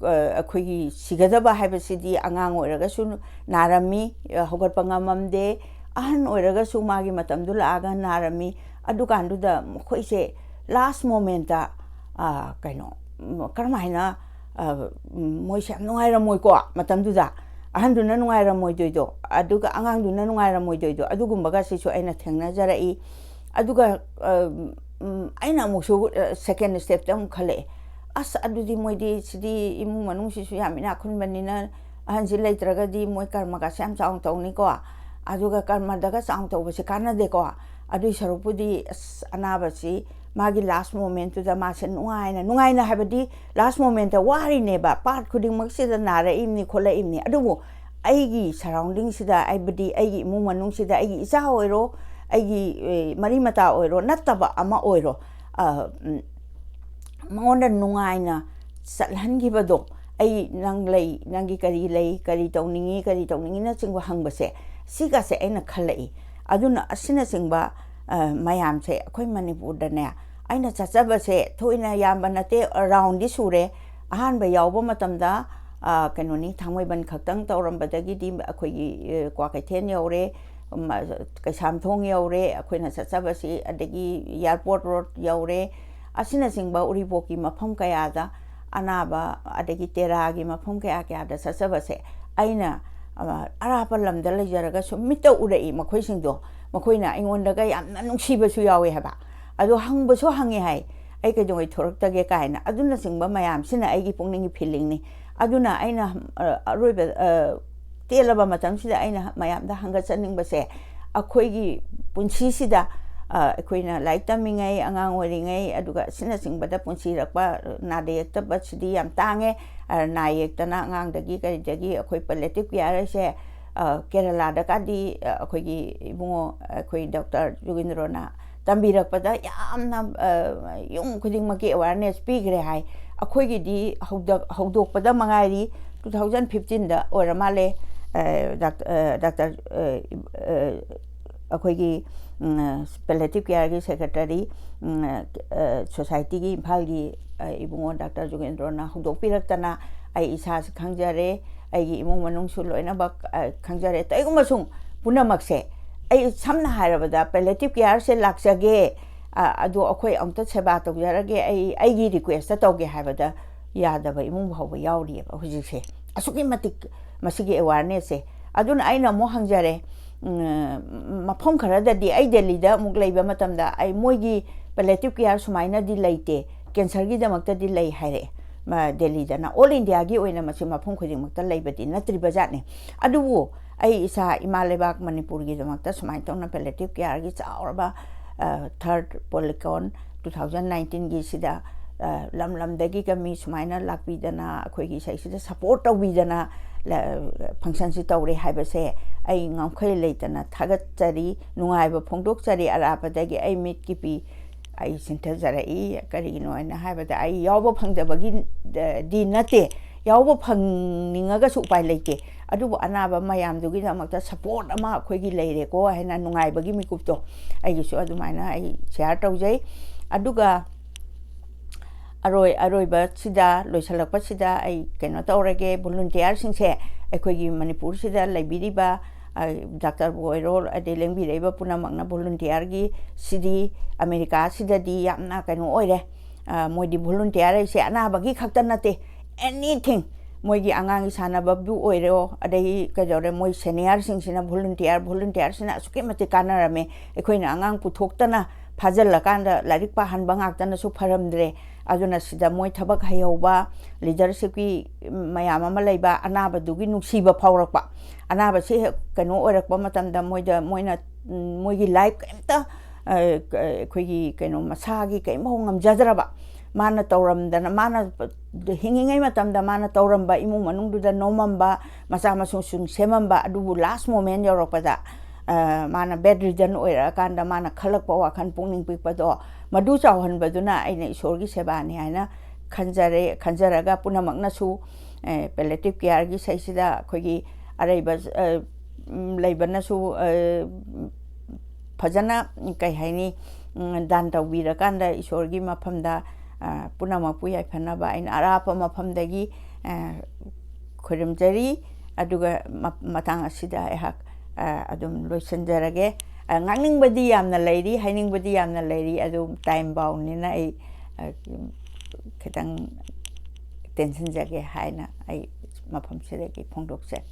ꯑ, ꯑꯩꯈꯣꯏꯒꯤ ꯁꯤꯒꯗꯕ ꯍꯥꯏꯕꯁꯤꯗꯤ ꯑꯉꯥꯡ ꯑꯣꯏꯔꯒꯁꯨ ꯅꯥꯔꯝꯃꯤ, ꯑ, ꯍꯧꯒꯠꯄ ꯉꯝꯃꯝꯗꯦ, ꯑꯍꯟ ꯑꯣꯏꯔꯒꯁꯨ ꯃꯥꯒꯤ ꯃꯇꯝꯗꯨ ꯂꯥꯛꯑꯒ ꯅꯥꯔꯝꯃꯤ꯫ ꯑꯗꯨꯀꯥꯟꯗꯨꯗ ꯃꯈꯣꯏꯁꯦ last momentꯇ, ꯑ, ꯀꯩꯅꯣ, ꯎꯝ, ꯀꯔꯝꯍꯥꯏꯅ, ꯑ, ꯎꯝ, ꯃꯣꯏꯁꯦ ꯌꯥꯝ ꯅꯨꯡꯉꯥꯏꯔꯝꯃꯣꯏꯀꯣ ꯃꯇꯝꯗꯨꯗ꯫ ꯑꯍꯟꯗꯨꯅ ꯅꯨꯡꯉꯥꯏꯔꯝꯃꯣꯏꯗꯣꯏꯗꯣ, ꯑꯗꯨꯒ ꯑꯉꯥꯡꯗꯨꯅ ꯅꯨꯡꯉꯥꯏꯔꯝꯃꯣꯏꯗꯣꯏꯗꯣ, ꯑꯗꯨꯒꯨꯝꯕꯒꯁꯤꯁꯨ ꯑꯩꯅ ꯊꯦꯡꯅꯖꯔꯛꯏ꯫ ꯑꯗꯨꯒ, ꯑ, ꯎꯝ, ꯑꯩꯅ ꯑꯃꯨꯛꯁꯨ, ꯑ, second stepꯇ ꯑꯃꯨꯛ ꯈꯜꯂꯛꯑꯦ꯫ ꯑꯁ, ꯑꯗꯨꯗꯤ ꯃꯣꯏꯗꯤ, ꯁꯤꯗꯤ ꯏꯃꯨꯡ ꯃꯅꯨꯡꯁꯤꯁꯨ ꯌꯥꯝ ꯏꯅꯥꯛ ꯈꯨꯟꯕꯅꯤꯅ, ꯑꯍꯟꯁꯤ ꯂꯩꯇ꯭ꯔꯒꯗꯤ ꯃꯣꯏ ꯀꯔꯃꯒꯁꯦ ꯌꯥꯝ ꯆꯥꯎꯅ ꯇꯧꯅꯤꯀꯣ꯫ ꯑꯗꯨꯒ ꯀꯔꯃꯗꯒ ꯆꯥꯎꯅ ꯇꯧꯕꯁꯦ ꯀꯥꯟꯅꯗꯦꯀꯣ꯫ ꯑꯗꯨꯏ ꯁꯔꯨꯛꯄꯨꯗꯤ, ꯑꯁ, ꯑꯅꯥꯕꯁꯤ ꯃꯥꯒꯤ last momentꯇꯨꯗ ꯃꯥꯁꯦ ꯅꯨꯡꯉꯥꯏꯅ, ꯅꯨꯡꯉꯥꯏꯅ ꯍꯥꯏꯕꯗꯤ last momentꯇ ꯋꯥꯔꯤꯅꯦꯕ, part ꯈꯨꯗꯤꯡꯃꯛꯁꯤꯗ ꯅꯥꯔꯛꯏꯕꯅꯤ, ꯈꯣꯠꯂꯛꯏꯕꯅꯤ꯫ ꯑꯗꯨꯕꯨ ꯑꯩꯒꯤ surroundingꯁꯤꯗ, ꯍꯥꯏꯕꯗꯤ ꯑꯩꯒꯤ ꯏꯃꯨꯡ ꯃꯅꯨꯡꯁꯤꯗ, ꯑꯩꯒꯤ ꯏꯆꯥ ꯑꯣꯏꯔꯣ, ꯑꯩꯒꯤ, ꯑꯦ, ꯃꯔꯤ ꯃꯇꯥ ꯑꯣꯏꯔꯣ, ꯅꯠꯇꯕ ꯑꯃ ꯑꯣꯏꯔꯣ, ꯑ, ꯎꯝ, ꯃꯉꯣꯟꯗ ꯅꯨꯡꯉꯥꯏꯅ ꯆꯠꯍꯟꯈꯤꯕꯗꯣ, "ꯑꯩ, ꯅꯪ ꯂꯩ, ꯅꯪꯒꯤ ꯀꯔꯤ ꯂꯩ, ꯀꯔꯤ ꯇꯧꯅꯤꯡꯉꯤ, ꯀꯔꯤ ꯇꯧꯅꯤꯡꯉꯤꯅꯆꯤꯡꯕ" ꯍꯪꯕꯁꯦ, ꯁꯤꯒꯁꯦ ꯑꯩꯅ ꯈꯜꯂꯛꯏ꯫ ꯑꯗꯨꯅ ꯑꯁꯤꯅꯆꯤꯡꯕ, ꯑ, ꯃꯌꯥꯝꯁꯦ ꯑꯩꯈꯣꯏ ꯃꯅꯤꯄꯨꯔꯗꯅꯦ, ꯑꯩꯅ ꯆꯠꯆꯕꯁꯦ ꯊꯣꯏꯅ ꯌꯥꯝꯕ ꯅꯠꯇꯦ, roundꯗꯤ ꯁꯨꯔꯦ꯫ ꯑꯍꯥꯟꯕ ꯌꯥꯎꯕ ꯃꯇꯝꯗ ꯑ, ꯀꯩꯅꯣꯅꯤ, ꯊꯥꯡꯃꯩꯕꯟ ꯈꯛꯇꯪ ꯇꯧꯔꯝꯕꯗꯒꯤꯗꯤ ꯑꯩꯈꯣꯏꯒꯤ, ꯑ, ꯀ꯭ꯋꯥꯀꯩꯊꯦꯜ ꯌꯧꯔꯦ, ꯎꯝ, ꯑ, ꯀꯩꯁꯥꯝꯊꯣꯡ ꯌꯧꯔꯦ, ꯑꯩꯈꯣꯏꯅ ꯆꯠꯆꯕꯁꯤ, ꯑꯗꯒꯤ ꯑꯦꯌꯥꯔꯄꯣꯔꯠ ꯔꯣꯗ ꯌꯧꯔꯦ, ꯑꯁꯤꯅꯆꯤꯡꯕ ꯎꯔꯤꯄꯣꯛꯀꯤ ꯃꯐꯝ ꯀꯌꯥꯗ ꯑꯅꯥꯕ, ꯑꯗꯒꯤ ꯇꯦꯔꯥꯒꯤ ꯃꯐꯝ ꯀꯌꯥ ꯀꯌꯥꯗ ꯆꯠꯆꯕꯁꯦ ꯑꯩꯅ, ꯑ, ꯑꯔꯥꯞꯄ ꯂꯝꯗ ꯂꯩꯖꯔꯒꯁꯨ ꯃꯤꯠꯇ ꯎꯔꯛꯏ ꯃꯈꯣꯏꯁꯤꯡꯗꯣ꯫ ꯃꯈꯣꯏꯅ ꯑꯩꯉꯣꯟꯗꯒ ꯌꯥꯝꯅ ꯅꯨꯡꯁꯤꯕꯁꯨ ꯌꯥꯎꯋꯦ ꯍꯥꯏꯕ꯫ ꯑꯗꯣ ꯍꯪꯕꯁꯨ ꯍꯪꯉꯦ ꯍꯥꯏ, "ꯑꯩ ꯀꯩꯗꯧꯉꯩ ꯊꯣꯔꯛꯇꯒꯦ?" ꯀꯥꯏꯅ꯫ ꯑꯗꯨꯅꯆꯤꯡꯕ ꯃꯌꯥꯝꯁꯤꯅ ꯑꯩꯒꯤ ꯄꯨꯛꯅꯤꯡꯒꯤ ꯐꯤꯂꯤꯡꯅꯤ꯫ ꯑꯗꯨꯅ ꯑꯩꯅ, ꯑ, ꯑꯔꯣꯏꯕ, ꯑ, ꯇꯦꯜꯂꯕ ꯃꯇꯝꯁꯤꯗ ꯑꯩꯅ ꯃꯌꯥꯝꯗ ꯍꯪꯒꯠꯆꯅꯤꯡꯕꯁꯦ, ꯑꯩꯈꯣꯏꯒꯤ ꯄꯨꯟꯁꯤꯁꯤꯗ, ꯑ, ꯑꯩꯈꯣꯏꯅ ꯂꯥꯏꯔꯤꯛ ꯇꯝꯃꯤꯉꯩ, ꯑꯉꯥꯡ ꯑꯣꯏꯔꯤꯉꯩ, ꯑꯗꯨꯒ ꯑꯁꯤꯅꯆꯤꯡꯕꯗ ꯄꯨꯟꯁꯤꯔꯛꯄ, ꯅꯥꯗ ꯌꯦꯛꯇꯕꯁꯤꯗꯤ ꯌꯥꯝ ꯇꯥꯡꯉꯦ꯫ ꯑ, ꯅꯥ ꯌꯦꯛꯇꯅ ꯑꯉꯥꯡꯗꯒꯤ ꯀꯔꯤꯗꯒꯤ ꯑꯩꯈꯣꯏ palliative care ꯁꯦ, ꯑ, ꯀꯦꯔꯂꯥꯗꯀꯥꯗꯤ, ꯑ, ꯑꯩꯈꯣꯏꯒꯤ ꯏꯕꯨꯡꯉꯣ, ꯑꯩꯈꯣꯏ ꯗꯣꯛꯇꯔ ꯖꯨꯒꯦꯟꯗ꯭ꯔꯣꯅ ꯇꯝꯕꯤꯔꯛꯄꯗ ꯌꯥꯝꯅ, ꯑ, ꯌꯨꯝ ꯈꯨꯗꯤꯡꯃꯛꯀꯤ awareness ꯄꯤꯈ꯭ꯔꯦ ꯍꯥꯏ꯫ ꯑꯩꯈꯣꯏꯒꯤꯗꯤ ꯍꯧꯗ-, ꯍꯧꯗꯣꯛꯄꯗ ꯃꯉꯥꯏꯔꯤ, two thousand fifteen ꯗ ꯑꯣꯏꯔ ꯃꯥꯜꯂꯦ, ꯑ, ꯗꯥꯛ-, ꯑ, ꯗꯥꯛꯇꯔ, ꯑ, ꯑ, ꯑꯩꯈꯣꯏꯒꯤ, ꯎꯝ, palliative care ꯒꯤ secretary, ꯎꯝ, ꯑ, society ꯒꯤ ꯏꯝꯐꯥꯜꯒꯤ, ꯑ, ꯏꯕꯨꯡꯉꯣ ꯗꯥꯛꯇꯔ ꯖꯨꯒꯦꯟꯗ꯭ꯔꯣꯅ ꯍꯧꯗꯣꯛꯄꯤꯔꯛꯇꯅ ꯑꯩ ꯏꯁꯥꯁꯨ ꯈꯪꯖꯔꯦ, ꯑꯩꯒꯤ ꯏꯃꯨꯡ ꯃꯅꯨꯡꯁꯨ ꯂꯣꯏꯅꯃꯛ, ꯑ, ꯈꯪꯖꯔꯦ꯫ ꯀꯔꯤꯒꯨꯝꯕ ꯁꯨꯝ ꯄꯨꯝꯅꯃꯛꯁꯦ, ꯑꯩ ꯁꯝꯅ ꯍꯥꯏꯔꯕꯗ palliative care ꯁꯦ ꯂꯥꯛꯆꯒꯦ, ꯑ, ꯑꯗꯣ ꯑꯩꯈꯣꯏ ꯑꯃꯨꯛꯇ ꯁꯦꯕꯥ ꯇꯧꯖꯔꯒꯦ, ꯑꯩ ꯑꯩꯒꯤ request ꯇꯧꯒꯦ ꯍꯥꯏꯕꯗ ꯌꯥꯗꯕ ꯏꯃꯨꯡ ꯐꯥꯎꯕ ꯌꯥꯎꯔꯤꯑꯕ ꯍꯧꯖꯤꯛꯁꯦ꯫ ꯑꯁꯨꯛꯀꯤ ꯃꯇꯤꯛ ꯃꯁꯤꯒꯤ awareness ꯁꯦ꯫ ꯑꯗꯨꯅ ꯑꯩꯅ ꯑꯃꯨꯛ ꯍꯪꯖꯔꯦ, ꯎꯝ, ꯃꯐꯝ ꯈꯔꯗꯗꯤ ꯑꯩ ꯗꯦꯜꯂꯤꯗ ꯑꯃꯨꯛ ꯂꯩꯕ ꯃꯇꯝꯗ ꯑꯩ ꯃꯣꯏꯒꯤ palliative care ꯁꯨꯃꯥꯏꯅꯗꯤ ꯂꯩꯇꯦ, cancer ꯒꯤꯗꯃꯛꯇꯗꯤ ꯂꯩ ꯍꯥꯏꯔꯛꯑꯦ꯫ ꯃ-, ꯗꯦꯜꯂꯤꯗꯅ꯫ All India ꯒꯤ ꯑꯣꯏꯅ ꯃꯁꯤ ꯃꯐꯝ ꯈꯨꯗꯤꯡꯃꯛꯇ ꯂꯩꯕꯗꯤ ꯅꯠꯇ꯭ꯔꯤꯕ ꯖꯥꯠꯅꯤ꯫ ꯑꯗꯨꯕꯨ ꯑꯩ ꯏꯁꯥ ꯏꯃꯥ ꯂꯩꯕꯥꯛ ꯃꯅꯤꯄꯨꯔꯒꯤꯗꯃꯛꯇ ꯁꯨꯃꯥꯏꯅ ꯇꯧꯅ palliative care ꯒꯤ ꯆꯥꯎꯔꯕ, ꯑ, third Polycon two thousand nineteen ꯒꯤꯁꯤꯗ, ꯑ, ꯂꯝ ꯂꯝꯗꯒꯤꯒ ꯃꯤ ꯁꯨꯃꯥꯏꯅ ꯂꯥꯛꯄꯤꯗꯅ ꯑꯩꯈꯣꯏꯒꯤ ꯏꯁꯩꯁꯤꯗ support ꯇꯧꯕꯤꯗꯅ ꯂ-, function ꯁꯤ ꯇꯧꯔꯦ ꯍꯥꯏꯕꯁꯦ ꯑꯩ ꯉꯝꯈꯩ ꯂꯩꯇꯅ ꯊꯥꯒꯠꯆꯔꯤ, ꯅꯨꯡꯉꯥꯏꯕ ꯐꯣꯡꯗꯣꯛꯆꯔꯤ꯫ ꯑꯔꯥꯞꯄꯗꯒꯤ ꯑꯩ ꯃꯤꯠꯀꯤ ꯄꯤ ꯑꯩ ꯁꯤꯟꯊꯖꯔꯛꯏ꯫ ꯀꯔꯤꯒꯤꯅꯣ ꯍꯥꯏꯅ ꯍꯥꯏꯕꯗ ꯑꯩ ꯌꯥꯎꯕ ꯐꯪꯗꯕꯒꯤ, ꯑ, ꯗꯤ ꯅꯠꯇꯦ, ꯌꯥꯎꯕ ꯐꯪꯅꯤꯡꯉꯒꯁꯨ ꯎꯄꯥꯏ ꯂꯩꯇꯦ꯫ ꯑꯗꯨꯕꯨ ꯑꯅꯥꯕ ꯃꯌꯥꯝꯗꯨꯒꯤꯗꯃꯛꯇ support ꯑꯃ ꯑꯩꯈꯣꯏꯒꯤ ꯂꯩꯔꯦꯀꯣ ꯍꯥꯏꯅ ꯅꯨꯡꯉꯥꯏꯕꯒꯤ ꯃꯤꯀꯨꯞꯇꯣ ꯑꯩꯒꯤꯁꯨ ꯑꯗꯨꯃꯥꯏꯅ ꯑꯩ share ꯇꯧꯖꯩ꯫ ꯑꯗꯨꯒ ꯑꯔꯣꯏ ꯑꯔꯣꯏꯕꯁꯤꯗ, ꯂꯣꯏꯁꯤꯜꯂꯛꯄꯁꯤꯗ ꯑꯩ ꯀꯩꯅꯣ ꯇꯧꯔꯒꯦ, ꯚꯣꯂꯨꯟꯇꯤꯌꯥꯔꯁꯤꯡꯁꯦ, ꯑꯩꯈꯣꯏꯒꯤ ꯃꯅꯤꯄꯨꯔꯁꯤꯗ ꯂꯩꯕꯤꯔꯤꯕ, ꯑ, ꯗꯥꯛꯇꯔꯕꯨ ꯑꯣꯏꯔꯣ, ꯑꯗꯩ ꯂꯦꯡꯕꯤꯔꯛꯏꯕ ꯄꯨꯝꯅꯃꯛꯅ ꯚꯣꯂꯨꯟꯇꯤꯌꯥꯔꯒꯤ ꯁꯤꯗꯤ ꯑꯃꯦꯔꯤꯀꯥꯁꯤꯗꯗꯤ ꯌꯥꯝꯅ ꯀꯩꯅꯣ ꯑꯣꯏꯔꯦ꯫ ꯑ, ꯃꯣꯏꯗꯤ ꯚꯣꯂꯨꯟꯇꯤꯌꯥꯔ ꯍꯥꯏꯁꯦ ꯑꯅꯥꯕꯒꯤ ꯈꯛꯇ ꯅꯠꯇꯦ, ꯑꯦꯅꯤꯊꯤꯡ, ꯃꯣꯏꯒꯤ ꯑꯉꯥꯡꯒꯤ ꯁꯥꯟꯅꯕꯕꯨ ꯑꯣꯏꯔꯣ, ꯑꯗꯩ ꯀꯩꯗꯧꯔꯦ, ꯃꯣꯏ ꯁꯦꯅꯤꯌꯔꯁꯤꯡꯁꯤꯅ ꯚꯣꯂꯨꯟꯇꯤꯌꯥꯔ, ꯚꯣꯂꯨꯟꯇꯤꯌꯥꯔꯁꯤꯅ ꯑꯁꯨꯛꯀꯤ ꯃꯇꯤꯛ ꯀꯥꯟꯅꯔꯝꯃꯦ꯫ ꯑꯩꯈꯣꯏꯅ ꯑꯉꯥꯡ ꯄꯨꯊꯣꯛꯇꯅ ꯐꯥꯖꯤꯜꯂꯀꯥꯟꯗ ꯂꯥꯏꯔꯤꯛ ꯄꯥꯍꯟꯕ ꯉꯥꯛꯇꯅꯁꯨ ꯐꯔꯝꯗ꯭ꯔꯦ꯫ ꯑꯗꯨꯅ ꯁꯤꯗ ꯃꯣꯏ ꯊꯕꯛ ꯍꯩꯍꯧꯕ, ꯂꯤꯗꯔꯁꯤꯞꯀꯤ ꯃꯌꯥꯝ ꯑꯃ ꯂꯩꯕ, ꯑꯅꯥꯕꯗꯨꯒꯤ ꯅꯨꯡꯁꯤꯕ ꯐꯥꯎꯔꯛꯄ, ꯑꯅꯥꯕꯁꯤ ꯍꯦꯛ ꯀꯩꯅꯣ ꯑꯣꯏꯔꯛꯄ ꯃꯇꯝꯗ ꯃꯣꯏꯗ, ꯃꯣꯏꯅ, ꯎꯝ, ꯃꯣꯏꯒꯤ ꯂꯥꯏꯐ ꯀꯔꯤꯝꯇ, ꯑ, ꯑꯩꯈꯣꯏꯒꯤ ꯀꯩꯅꯣ, ꯃꯁꯥꯒꯤ ꯀꯔꯤꯝꯐꯥꯎ ꯉꯝꯖꯗ꯭ꯔꯕ, ꯃꯥꯅ ꯇꯧꯔꯝꯗꯅ, ꯃꯥꯅ ꯍꯤꯡꯉꯤꯉꯩ ꯃꯇꯝꯗ ꯃꯥꯅ ꯇꯧꯔꯝꯕ, ꯏꯃꯨꯡ ꯃꯅꯨꯡꯗꯨꯗ ꯅꯣꯝꯃꯝꯕ, ꯃꯆꯥ ꯃꯁꯨꯁꯤꯡ ꯁꯦꯝꯃꯝꯕ, ꯑꯗꯨꯕꯨ ꯂꯥꯁ ꯃꯣꯃꯦꯟ ꯌꯧꯔꯛꯄꯗ, ꯑ, ꯃꯥꯅ ꯕꯦꯗ ꯔꯤꯗꯟ ꯑꯣꯏꯔꯛꯑꯀꯥꯟꯗ ꯃꯥꯅ ꯈꯜꯂꯛꯄ ꯋꯥꯈꯜ, ꯄꯨꯛꯅꯤꯡ ꯄꯤꯛꯄꯗꯣ, ꯃꯗꯨ ꯆꯥꯎꯍꯟꯕꯗꯨꯅ ꯑꯩꯅ ꯏꯁꯣꯔꯒꯤ ꯁꯦꯕꯥꯅꯤ ꯍꯥꯏꯅ ꯈꯟꯖꯔꯦ꯫ ꯈꯟꯖꯔꯒ ꯄꯨꯝꯅꯃꯛꯅꯁꯨ, ꯑꯦ, ꯄꯦꯂꯦꯇꯤꯚ ꯀꯤꯌꯔꯒꯤ ꯁꯩꯁꯤꯗ ꯑꯩꯈꯣꯏꯒꯤ ꯑꯔꯩꯕ, ꯑ, ꯎꯝ, ꯂꯩꯕꯅꯁꯨ, ꯑ, ꯐꯖꯅ, ꯀꯩ ꯍꯥꯏꯅꯤ, ꯎꯝ, ꯗꯥꯟ ꯇꯧꯕꯤꯔꯀꯥꯟꯗ ꯏꯁꯣꯔꯒꯤ ꯃꯐꯝꯗ, ꯑ, ꯄꯨꯝꯅꯃꯛꯄꯨ ꯌꯥꯏꯐꯅꯕ ꯑꯩꯅ ꯑꯔꯥꯞꯄ ꯃꯐꯝꯗꯒꯤ, ꯑ, ꯈꯣꯏꯔꯨꯝꯖꯔꯤ꯫ ꯑꯗꯨꯒ ꯃ-, ꯃꯇꯥꯡ ꯑꯁꯤꯗ ꯑꯩꯍꯥꯛ, ꯑ, ꯑꯗꯨꯝ ꯂꯣꯏꯁꯤꯟꯖꯔꯒꯦ꯫ ꯑ, ꯉꯥꯡꯅꯤꯡꯕꯗꯤ ꯌꯥꯝꯅ ꯂꯩꯔꯤ, ꯍꯥꯏꯅꯤꯡꯕꯗꯤ ꯌꯥꯝꯅ ꯂꯩꯔꯤ, ꯑꯗꯨ ꯇꯥꯏꯝ ꯕꯥꯎꯟꯅꯤꯅ ꯑꯩ, ꯑ, ꯈꯤꯇꯪ ꯇꯦꯟꯁꯤꯟꯖꯒꯦ ꯍꯥꯏꯅ ꯑꯩ ꯃꯐꯝꯁꯤꯗꯒꯤ ꯐꯣꯡꯗꯣꯛꯆꯔꯤ꯫